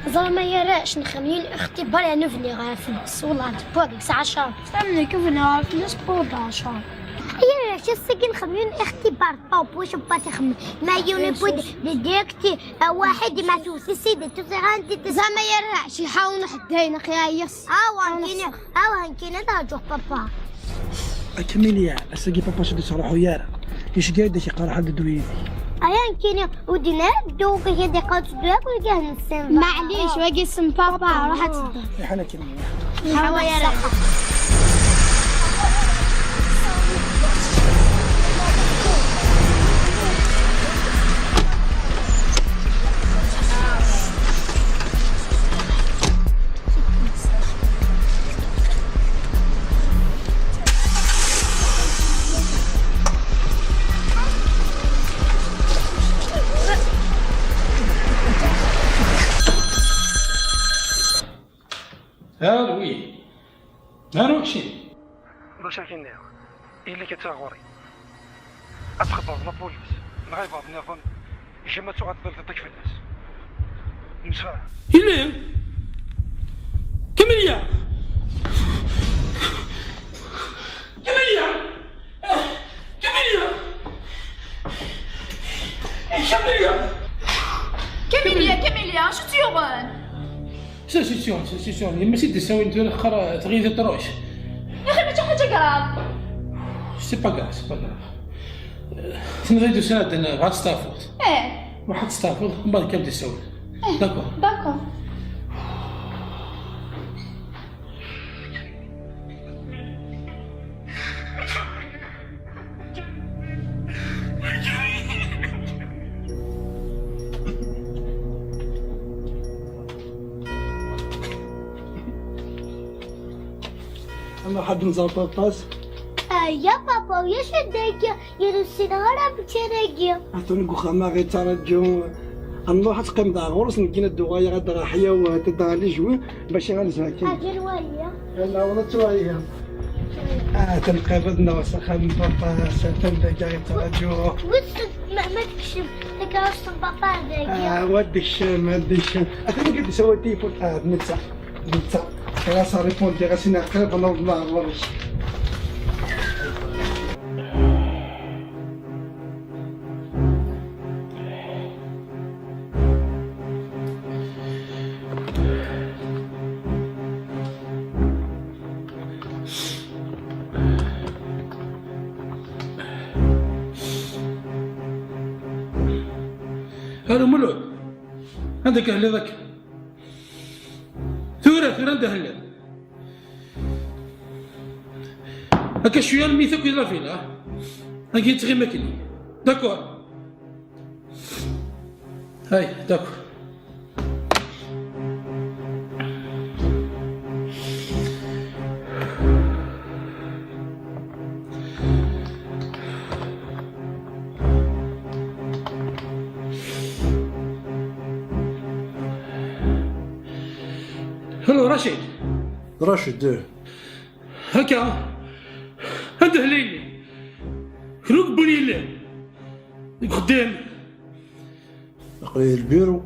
Ẓer ma yara acu n xemyun ixtibar, yernu bniɣ ɣef nnefs, wellah d wagi yesɛa ccer. Am nekk bniɣ ɣef nnefs, wwḍeɣ ccer. Yara acu ass-agi n xemyun ixtibar, ṭop, wacu bbat ixemmen. Ma yiwen iwwi-d d direct, ah, waḥid, ma tewwet-it-id, tuẓiɣ anda i t-, Zama yara acu iḥawen uḥedday, neɣ yeɛyes. Awa, nekkini, awa, nekkini ad rǧuɣ papa. A Kamilya, ass-agi papa-s ur d-yettruḥu ara. Iceggeɛ-d ak-iqerḥ ad d-ddu yid-k. Aya nekkini, ur d-yenni ara ddu, kif ad iqqaw teddu akk lgah-nsen. Maɛlic, wagi isem papa, ruḥ ad teddu. Iḥan akken. Ḥawa ara. Alo, oui. Alo, keččini. D acu ara k-iniɣ? Ili-k atta ɣur-i. Ad txebbreḍ la police, neɣ ibeɛḍ nniḍen, jama ad tuɣal tbal tiṭ-ik fell-as. Nemsefham. Yelli! Kamilya! Kamilya! Kamilya! Kamilya! Kamilya, Kamilya, acu tt-yuɣen? C'est sûr, c'est sûr. Yemma-s i d-issawin tura axir tɣil truc. Yaxi mačči ḥaǧa grave. C'est pas grave, c'est pas grave. Tenɣi-d ussan-a, bɣa ad testeɛfuḍ. Eh. Ruḥ ad testeɛfuḍ, mbeɛd kan d-issawel. Eh, d'accord. D'accord. Ama ḥedd nẓer papa-s? Aya papa, ulac dagi, ur ssineɣ ara amek ara giɣ. Atan deg uxxam-a ɣ-ittaraǧu. Ad nruḥ ad teqqimeḍ ɣer ɣur-s, nekkini ad d-uɣaleɣ ad d-ɣer ḥyaw, ad d-ɣer les jouets, bac ad nzerken. Agi wali. Yalla, wala ttwaliɣ. Ah, tanqabeḍ-nneɣ s axxam n papa, s atan dagi ɣ-ittṛaǧu. Wissen ma, ma tekcem takeṛṛust n papa dagi. Ah, wa d-ikcem, wa d-ikcem. Atan dagi d-isawal tilifun. Ah, d netta, d netta. Ɣas rripundi, ɣas inna qrib ad naweḍ leɛmer-ik. Alo Mulud, anda akka telliḍ akka? Tura, tura anda telliḍ? Akka cwiya almi takk di la villa. Agi yettɣimi akkenni. D'accord. Hay, d'accord. Hello, Rachid. Rachid, eh. Akka. Anda hla yelli? Kra ur yewwin yelli? Deg uxeddim. Aql-i di lbiru.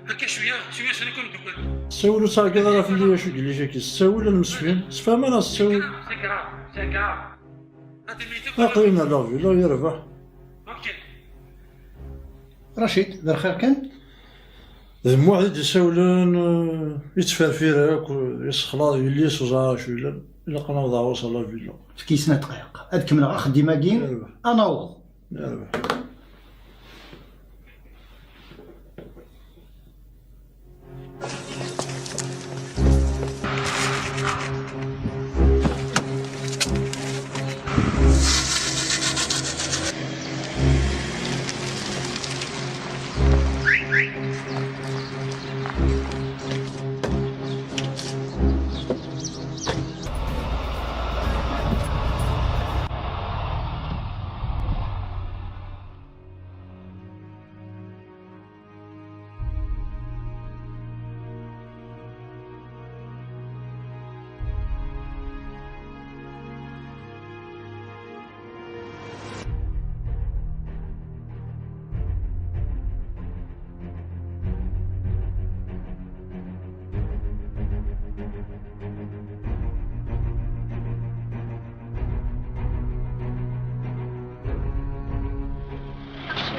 Akka cwiya, cwiya sani kun dewwel. Ssawel ur ttɛeggiḍ ara fell-i acu yelli-k-agi. Ssawel ad nemsefhim. Sefhem ara ssawel. C'est grave, c'est grave. Aql-i neɣ la villa yerbeḥ. Ok. Rachid, d lxir kan? D Muḥ i d-isawlen, eh, yettferfir akk, eh, yessexlaḍ yelli-s ur ẓriɣ acu yellan. Ilaq ad naweḍ ɣer-s ɣer la villa. Efk-iyi snat dqayeq. Ad kemmleɣ axeddim-agi, yerbeḥ, ad naweḍ. Yerbeḥ.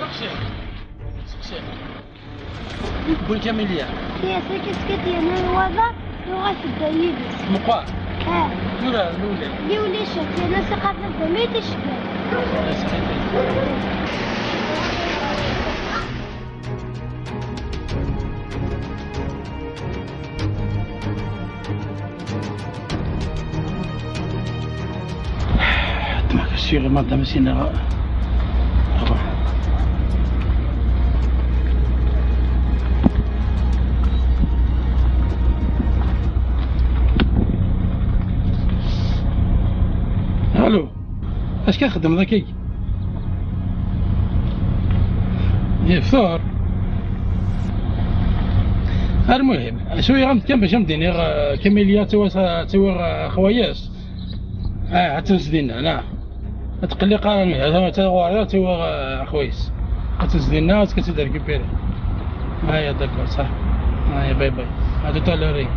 Steqsi. Steqsi. Wi yewwin Kamilya? Yes, akken tekkat yerna lwaba, yuɣal tedda yid-s. Meqqar? Ah. Tura, newlal. Yiwen icek, yerna s iqabel d amid icekkan. Ddmeɣ kasiɣ madam Sina. Alo. Acu ara txedmeḍ akkagi? Yeftur. Almuhim, swiɣ-am-d kan bac am-d-iniɣ, eh, Kamilya ad tawi, ad tawi, eh, xwayes. Ah, ad tenz dinna, neɣ? Tqelliq ara, hada ma ɣur-i ad tiwa xwayes. Ad tezdi nna, ad tt-récupérer. Aya, d'accord, صح. Aya, bye bye. À tout à l'heure.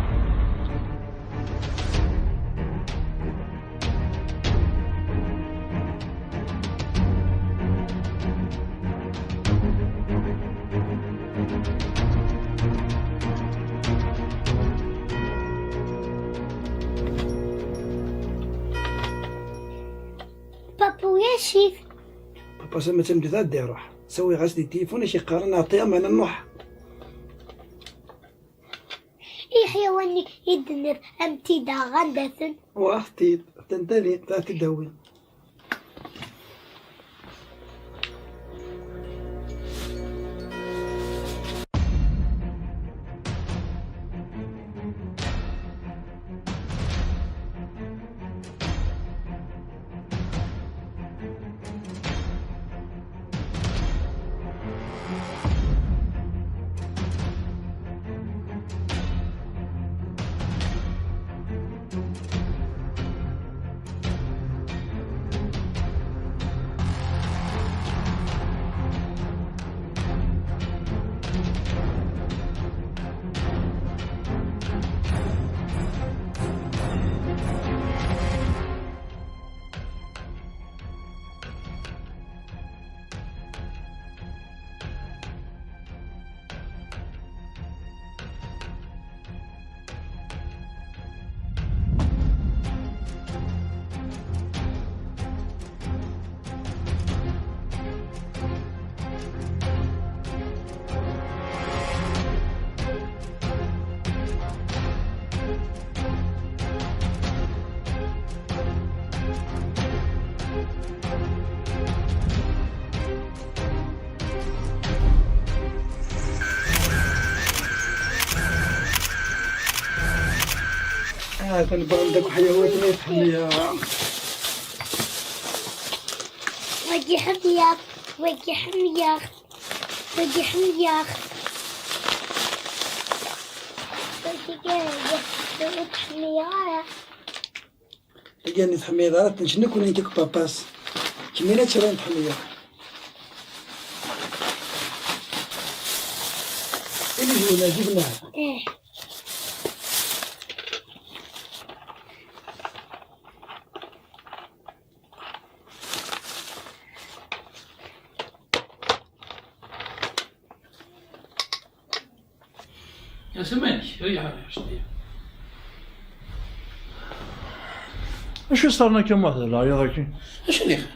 Papu, yacif. Papa, sama d tameddit ad d-iruḥ. Sawiɣ-as di tilifun, acu yeqqaren, ɛṭiɣ, ma nruḥ. Iḥyawan-nni i d-tenniḍ, am tida, anda-ten? Waḥ-t-id, tantani, ta t-id-awi. آه، تنبان داك حيوات ما يتحمل يا. واجي حمية، واجي حمية، واجي حمية. واجي حمية. Tagi-nni tḥemmleḍ ara tenc nekk wala nekk papas. Kemmini ad tiliḍ tḥemmleḍ. Ini-d win ɛǧibnaɣ. Eh. يا سمانك، ريح، ريح، شوية. Acu i s-terna akka Muḥ d leɛyaḍ-agi? Acu n ixir?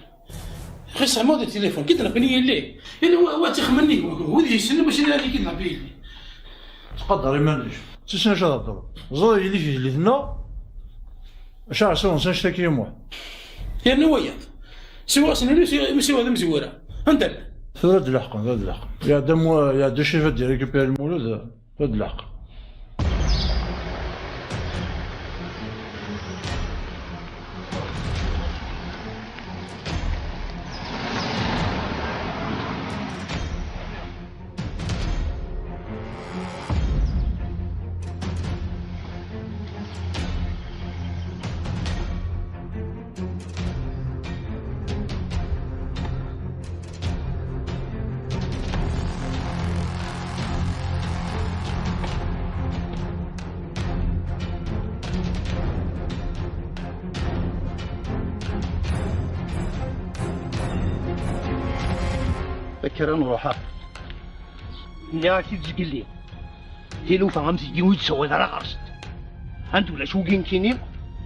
Axi sɛiɣ di tilifun, kid nabini yelli. Yella wa, wa ttixemmen-nni, wid yessnen mačči d yelli kid nabini yelli. Ttqadar iman-ik. Tissen acu ad hedreḍ. Ẓer yelli-k yelli-tneɣ. Acu ɛṣiwen s annect-agi i Muḥ? Yerna wayeḍ. Siwa asen-inu, siwa, siwa d amezwura. Anda llan? Tura d leḥqen, d leḥqen. Iɛedda mu-, iɛedda Ccif ad d-irécupérer Lmulud, d leḥqen. Kker ad nruḥ. Nniɣ-ak-id zgelli. Tilufa am tigi ur d-tessawal ara ɣer-sent. Anta ulac wigi nekkini?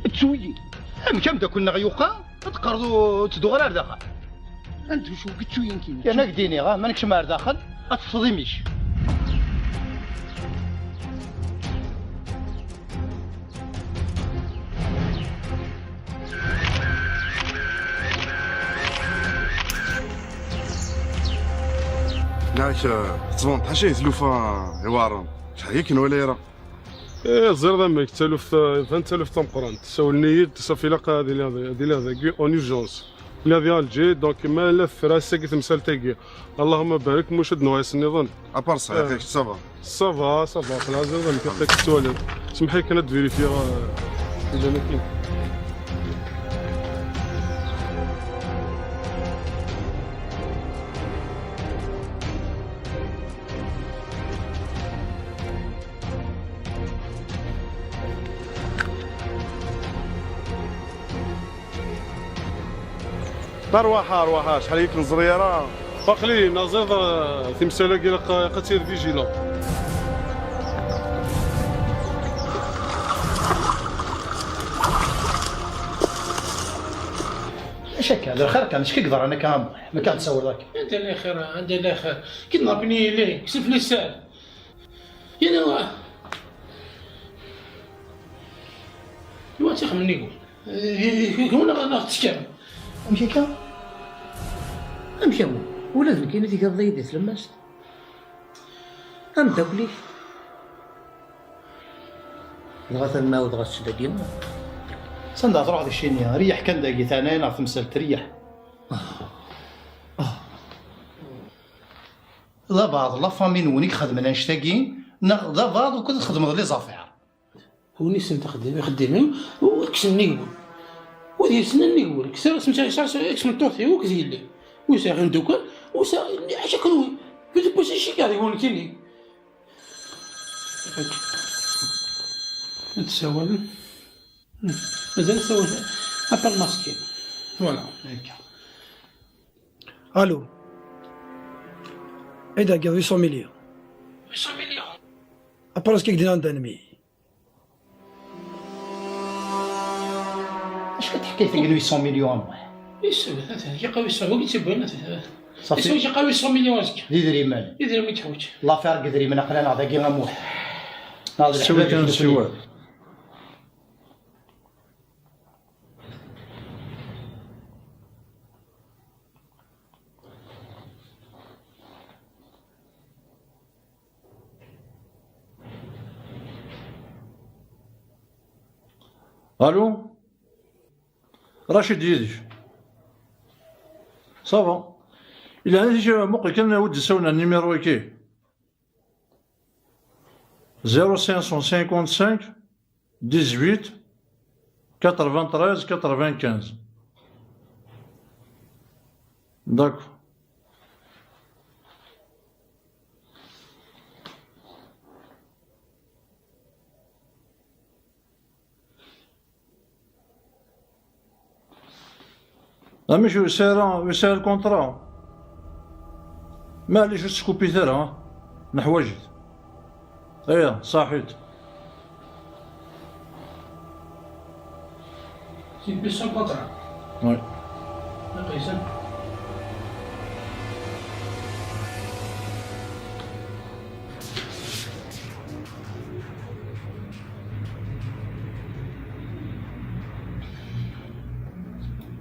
Ttu-yi. Amek ameddakel-nneɣ yuqa? Ad teqqareḍ ur ttedduɣ ara ar daxel. Anta ulac wigi ttu-yi nekkini? Yerna ak-d-iniɣ, ah, ma nekcem ar daxel, ad teṭṭfeḍ imi-k. Yak, tettbaneḍ ḥaca i tlufa iweɛren. Acḥal i k-nwala ara. Eh, ẓriɣ amek, taluft, eh, tban taluft tameqqrant. Sawlen-iyi-d, safi ilaq ad iliɣ, ad iliɣ dagi en urgence. Lliɣ di Alger, donc ma la tefra ass-agi temsalt-agi. Allahumma barik, muc ad nuɣal ass nniḍen. À part ça, eh, yak ça va. Ça va, ça va, xlaṣ, amek akka tettwaliḍ? Semḥ-iyi kan ad vérifier, euh, ilan akin. Arwaḥ, arwaḥ, acḥal i k-neẓri ara. Aql-i naẓiḍ, eh, timsal-agi ilaq, ilaq ad tir vigilant. Acu akka? D lxir kan, acu i yeḍran akka a Muḥ? Ma kan tsawleḍ akka. Anda llan xir, anda llan xir. Kid napini yili, ksif lissal. Yella wa. Iwa tt-ixemmen igun. Igun neɣ, neɣ tekkam. Amek akka? Amek a Muḥ? Ula d nekkini tegreḍ-iyi di tlemmast? Ameddakel-ik? Dɣa tanmawd ɣas dagi. S anda truḥ di cini? Riyeḥ kan dagi, teɛnaya neɣ temsalt, riyeḥ. D abaɛḍ la famille-nwen i ixedmen annect-agi, neɣ d abaɛḍ ukud txedmeḍ les affaires? Win yessnen taxeddim, ixeddim-im, u kksen nnig wul. Wid yessnen nnig wul, kksen, kksen, kksen, kksen tmeṭṭut-iw akked yelli. Ur sɛiɣ imeddukal, ur sɛiɣ, ḥaca kenwi. Kif tewwi si ccikar-iw nekkini. Ad tsawalem. Mazal tsawal. Appel masqué. Voilà, akka. Allô. Anda-agi huit cents millions. Huit cents millions. Après, ce qu'il dit dans le. Acu teḥkayt-agi n huit cents millions a Muḥ? Isem, atan, yeqqa huit cents, wagi tt-yewwin, atan. Safi. Isem yeqqa huit cents millions azekka. D idrimen. Idrimen i yeḥwaǧ. L'affaire n yidrimen aql-aneɣ dagi a Muḥ. Neɣ d leḥbab kan n ssiwan. Allô? Rachid yid-k. Ça va. Ilaq ad muqel kan wi d-isawlen ar numéro-agi. Zéro cinq cent cinquante-cinq, dix-huit, quatre-vingt-treize, quatre-vingt-quinze. D'accord. Amek ur yesɛi ara, ur yesɛi ara lkuntra? Maɛlic, ur teskupit ara, ha? Neḥwaǧ-it. Aya, ṣaḥit. C'est plus sans contrat. Oui. Après ça.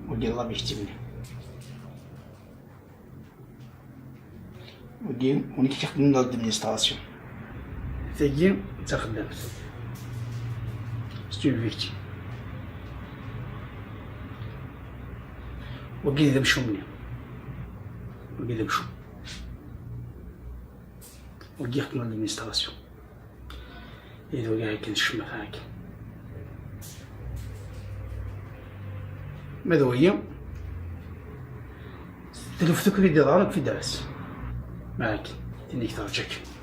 Wagi d llab ikettiben. Wagi, win i k-ixedmen d l'administration. Tagi d taxeddamt. C'est une victime. Wagi d amcum-nni. Wagi d amcum. Wagi ixedmen d l'administration. Iduga akken ccmata akken. Ma d wagi, tluft akk i d-iḍarren fi dras. Ma akken, tin i k-terǧa akken.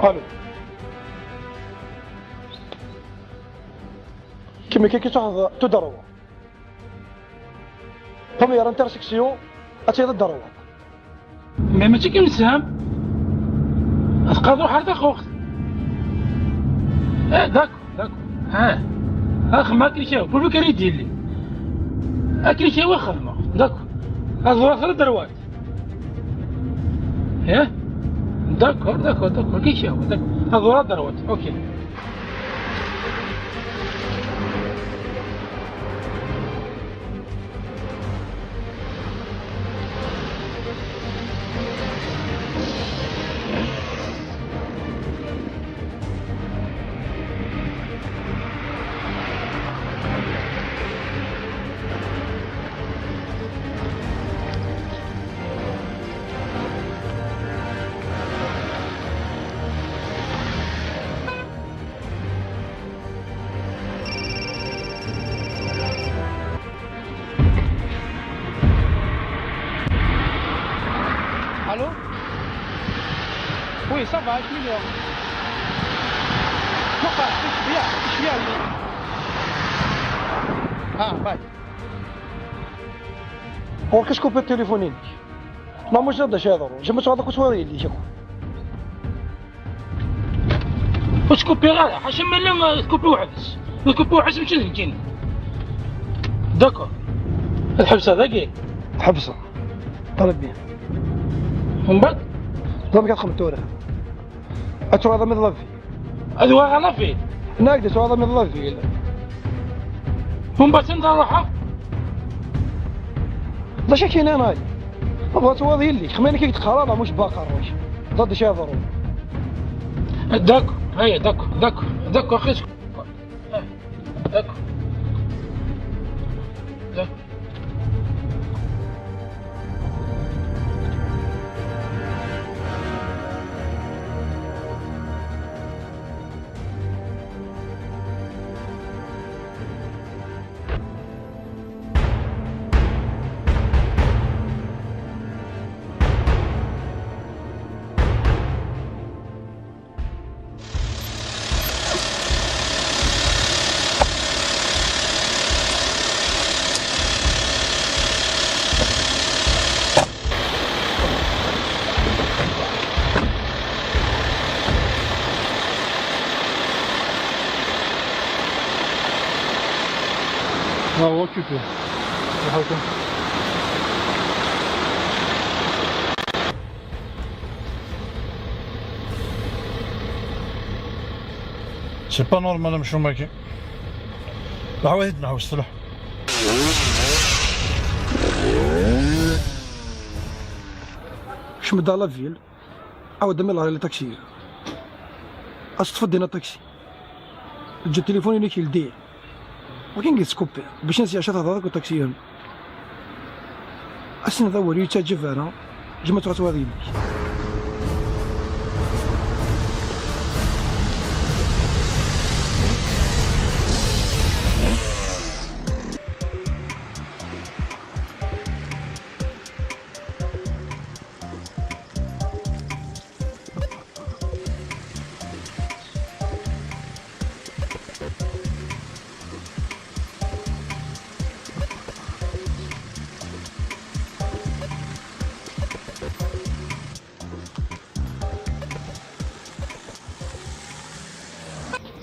Allô. Kemmel kan, kif tṛuḥeḍ tout droit. Première intersection, ad tiliḍ à droite. Mais mačči kan nesɛam. Ad teqqareḍ ruḥ ar taxuxt. Eh, d'accord, d'accord. Ah. Axem akken ikaw, pour lui kari dili. Akken ikaw xedmeɣ. D'accord. Ad ẓreɣ à droite. Eh? D'accord, d'accord, d'accord. Akken ikaw, d'accord. Ad ẓreɣ à droite. Ok. Allô ? Oui, ça va, je suis là. Non, pas, je suis bien, je suis bien, oui. Ah, bye. Ur k-skupiḍ tilifun-inek. Ma mujad d acu yeḍru, jemmet ɣaḍ akk ttwari yelli-k akk. Ur skupiɣ ara, ḥaca ma llan, eh, skupi weḥd-s. Ur skupi weḥd-s, mačči d nekkini. D'accord. Ad ḥebseɣ dagi. Ḥebseɣ. Très bien. Umbeɛd? Ẓer amek ad txedmeḍ tura. Ad tuɣaleḍ am la ville. Ad uɣaleɣ la ville. Nekk d tuɣaleḍ am la ville. Umbeɛd anda ruḥeɣ? D acu akka yenna? Tebɣa ad tuɣaleḍ yelli-k, xemma nekk i k-d-qqareɣ, la mouche baqerruc. Ẓer d acu yeḍrun. D'accord, aya, d'accord, d'accord, d'accord, axi. D'accord. D'accord. Ah, occupé. C'est pas normal amcum-agi. Leḥwayeǧ ad nḥewwes s leḥ. Kcem-d ɣer la ville, ɛawed amel ɣer les taxis. Ad teṭṭfeḍ din aṭaksi. Eǧǧ tilifun-inek yeldi. Wakin deg tskuppi, bac ad nsi ɛica tehḍer akked taksiyen. Ass-n d awal ur yettaǧǧab ara, jma tura twad yelli-k.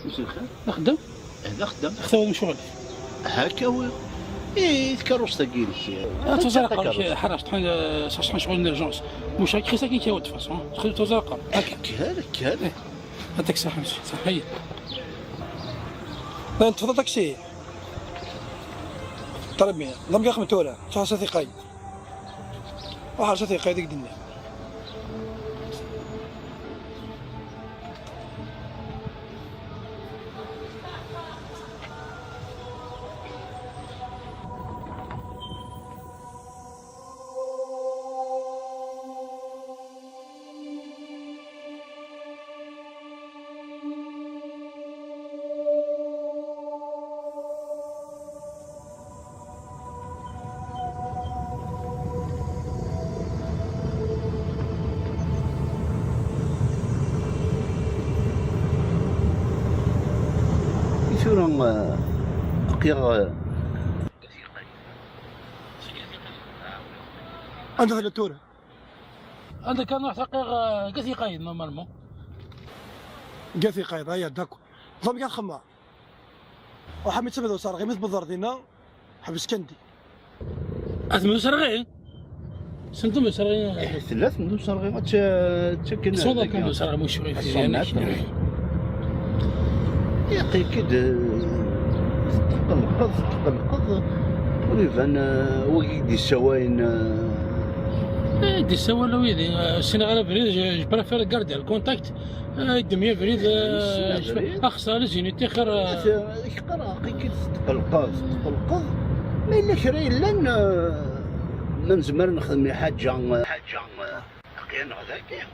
مساء الخير. أخدم؟ هذا خدام. أخدم شغل. هكا وي. إيه، تكروس تقيلك. آه، تزرق، تكروس. حرس، تحن، آه، صح، صح، شغل نيرجونس. مش هاك خيسا كي كيوت فاس، ها؟ خذ تزرق. هكا. هذا كان. إيه. هذاك صح، ماشي صح، هي. وين تفضل طاكسي؟ طلب مية. ضم يا خمتورة. صح، صح، ثقي. واحد صح، ثقي، ديك الدنيا. Tura, eh, qiɣ, eh, Anda tella tura? Anda kan ruḥ taqiɣ, eh, gat iqayen, normalement. Gat iqayen, aya, d'accord. Ẓam gat xemma. Uḥami tsemd usarɣi, mi tbedder dinna, ḥbes kandi. Ad tmeddu usarɣi? Sentum usarɣi. Eh, tella tmeddu usarɣi, ad tt-, ttaken. تصور dagi. كان usarɣi مش شوي في الصومات. Yaqi-k-id, eh, tetqelqeḍ, tetqelqeḍ. Ur iban, eh, wagi i d-issawayen, eh. Eh, d-issawal wid, eh, ssineɣ ara abrid, je, je préfère garder le contact. Eh, yeddem-iyi abrid, eh, ssneɣ abrid. Axṣar, zini, tixir, eh. Ad k-qqareɣ, aql-ik-id tetqelqeḍ, tetqelqeḍ. Ma yella kra yellan, eh, ma nezmer ad nexdem i ḥaǧa, eh, ḥaǧa, eh, aql-aneɣ dagi, eh,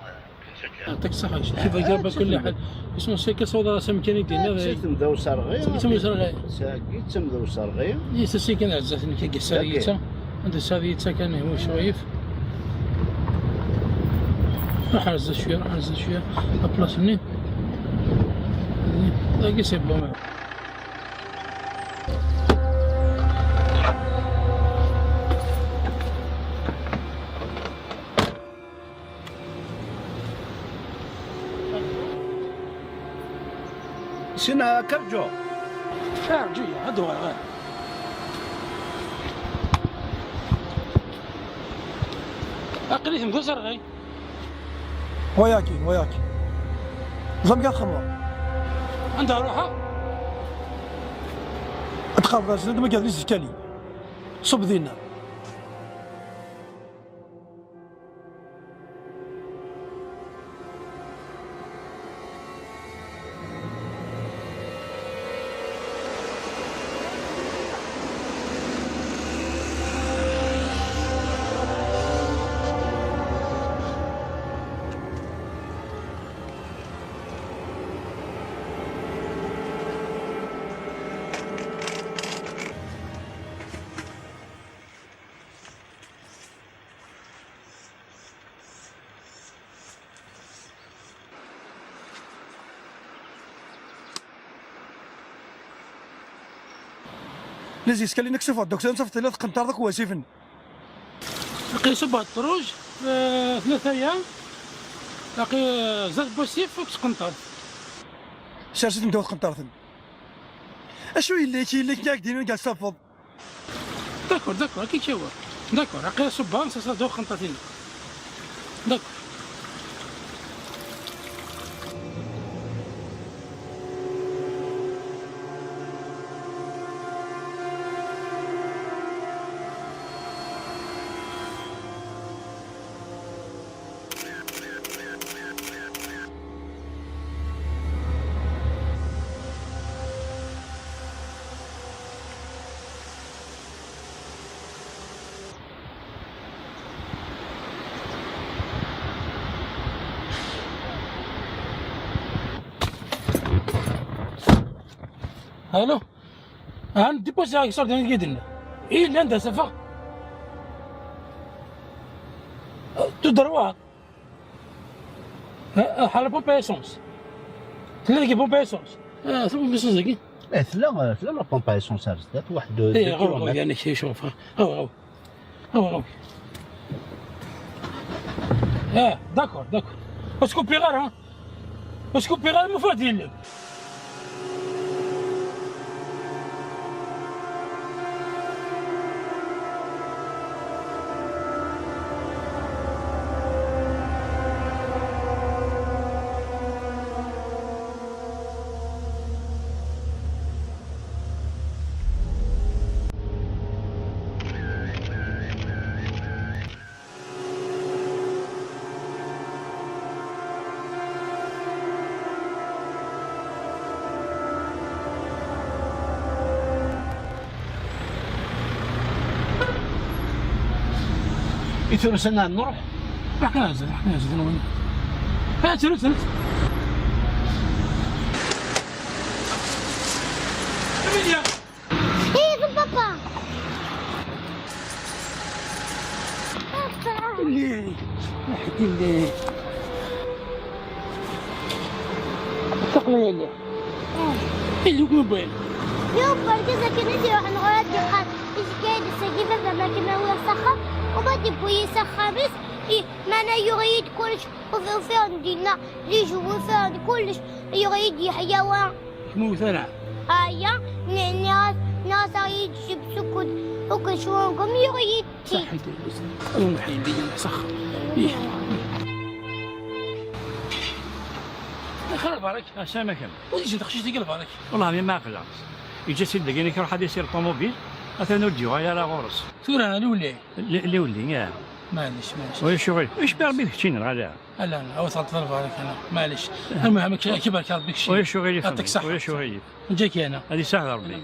يعطيك الصحة، شوف، جاب كل حد. اسمه سيكا صودا، راه سام كان يدينا. تمدا وصرغي. تمدا وصرغي. ساقي، تمدا وصرغي. يسا سيكا عزازني كي قصاريتا. عند الساريتا كان هو شويف. روح عزا شوية، روح عزا شوية. ابلاص منين؟ لاقي سي بون. Sina كرجو. كرجو، هادو غير. Aql-i temdus rɣi. Wayaki, wayaki. Ẓam kan xemma. Anda ruḥeɣ? Ad tqerrbeḍ ar zdat, ma gad iskali. Ṣub dinna. لي زيسكالي نكسف الدكتور، نصف ثلاث قنطار ذاك واسفن. لقي صبع الطروج، آه، ثلاثة أيام. لقي، آه، زاد بوسيف فوق سقنطر. سير سيدي ندوخ قنطرتن. اشو يليك، يليك كاع دينو كاع صفض. داكور، داكور، هاكي كيوا. داكور، هاكي صبا، نسا صا دو خنطتين. داكور. الو. عند ديبوزي هاك صار ديال اليدن. اي لا ندير سفا. تدروا. حال بومبا ايسونس. تلاقي بومبا ايسونس. اه، ثم بيسونس هاكي. ايه، ثلا، ثلا لا بومبا ايسونس هاك زدات واحد ايه، غو غو، يعني شي شوف. غو غو. غو غو. اه، داكور، داكور. اسكو بيغار، ها؟ اسكو بيغار مفرد يلي. إي ثورة سنة نروح. راح نازل، راح نازل، أنا وين؟ ها، سرت، سرت. إيه، في بابا. بابا. اللي، اللي. تقلي اللي. إيه. اللي يكون بين. Yiwen wergaz akken i d-iruḥen ɣur ad d-iqqar, izga-yi-d ass-agi baba-m akken awiɣ s axxam, u ma d-iwwi-yi s axxam-is, ih, meɛna yuɣ-iyi-d kullec, u ufiɣ-n dinna, di jewwi ufiɣ-n kullec, yuɣ-iyi-d yeḥyawan. Ur yemmut ara. Aya, nniɣ-as, nniɣ-as aɣ-iyi-d jibs ukud, ukud cwangum, yuɣ-iyi-d. Saḥit. Ruḥ yelli, sax. Ih. Axir lbarek. Asama kemm. Ur yezzi teqcict-agi lbarek. Wellah mi ma aql-aɣ. Yeǧǧa-tt-id dagi, nekk ruḥ ad isir ṭumubil. Atan ur d-yuɣal ara ɣur-s. Tura, lewli. Li-, lewli, ya. Maɛlic, maɛlic. Ulac uɣil. Ulac, bi Rebbi keččini, neɣ ala? Ala, awi teɣṭeḍ lbarek, ala. Maɛlic. Almuhim, ak-, ak-ibarek Rebbi keččini. Ulac uɣilif. Yeɛṭik ṣṣeḥḥa. Ulac uɣilif. Neǧǧa-k yana. Ad isahel Rebbi.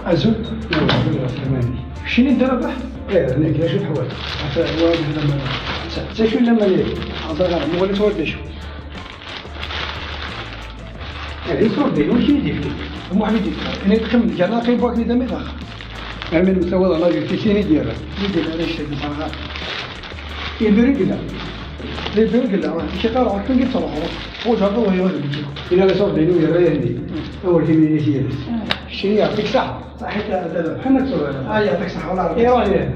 Azul. Keččini d Rabaḥ? Ih, nekk, d acu teḥwaǧ? Ata, wa, d lama. D acu lama-nni? Ẓer, muɣel-it war d acu. Ad iṣur din, ur k-iyi-d-yefki. Muḥ mi d-yefka. Ini teqqim deg-a, laqi bwa-k-nni d amid axxam. Armi nessaweḍ ɣer la justice, ini d-yerra. Mi d-yerra, ara yectagi s arɣar. Ibergla. Ibergla, ki qaraɣ akken i ttruḥuɣ. Ur jerḍeɣ ur yeɣleb. Ina la sorte de nous yerra-yani. Awal-inu-inek yid-s. Keččini yeɛṭik ṣṣeḥḥa. Ṣaḥit a baba. Ḥemmel tura. Ah, yeɛṭik ṣṣeḥḥa, wala. Iruḥ yid.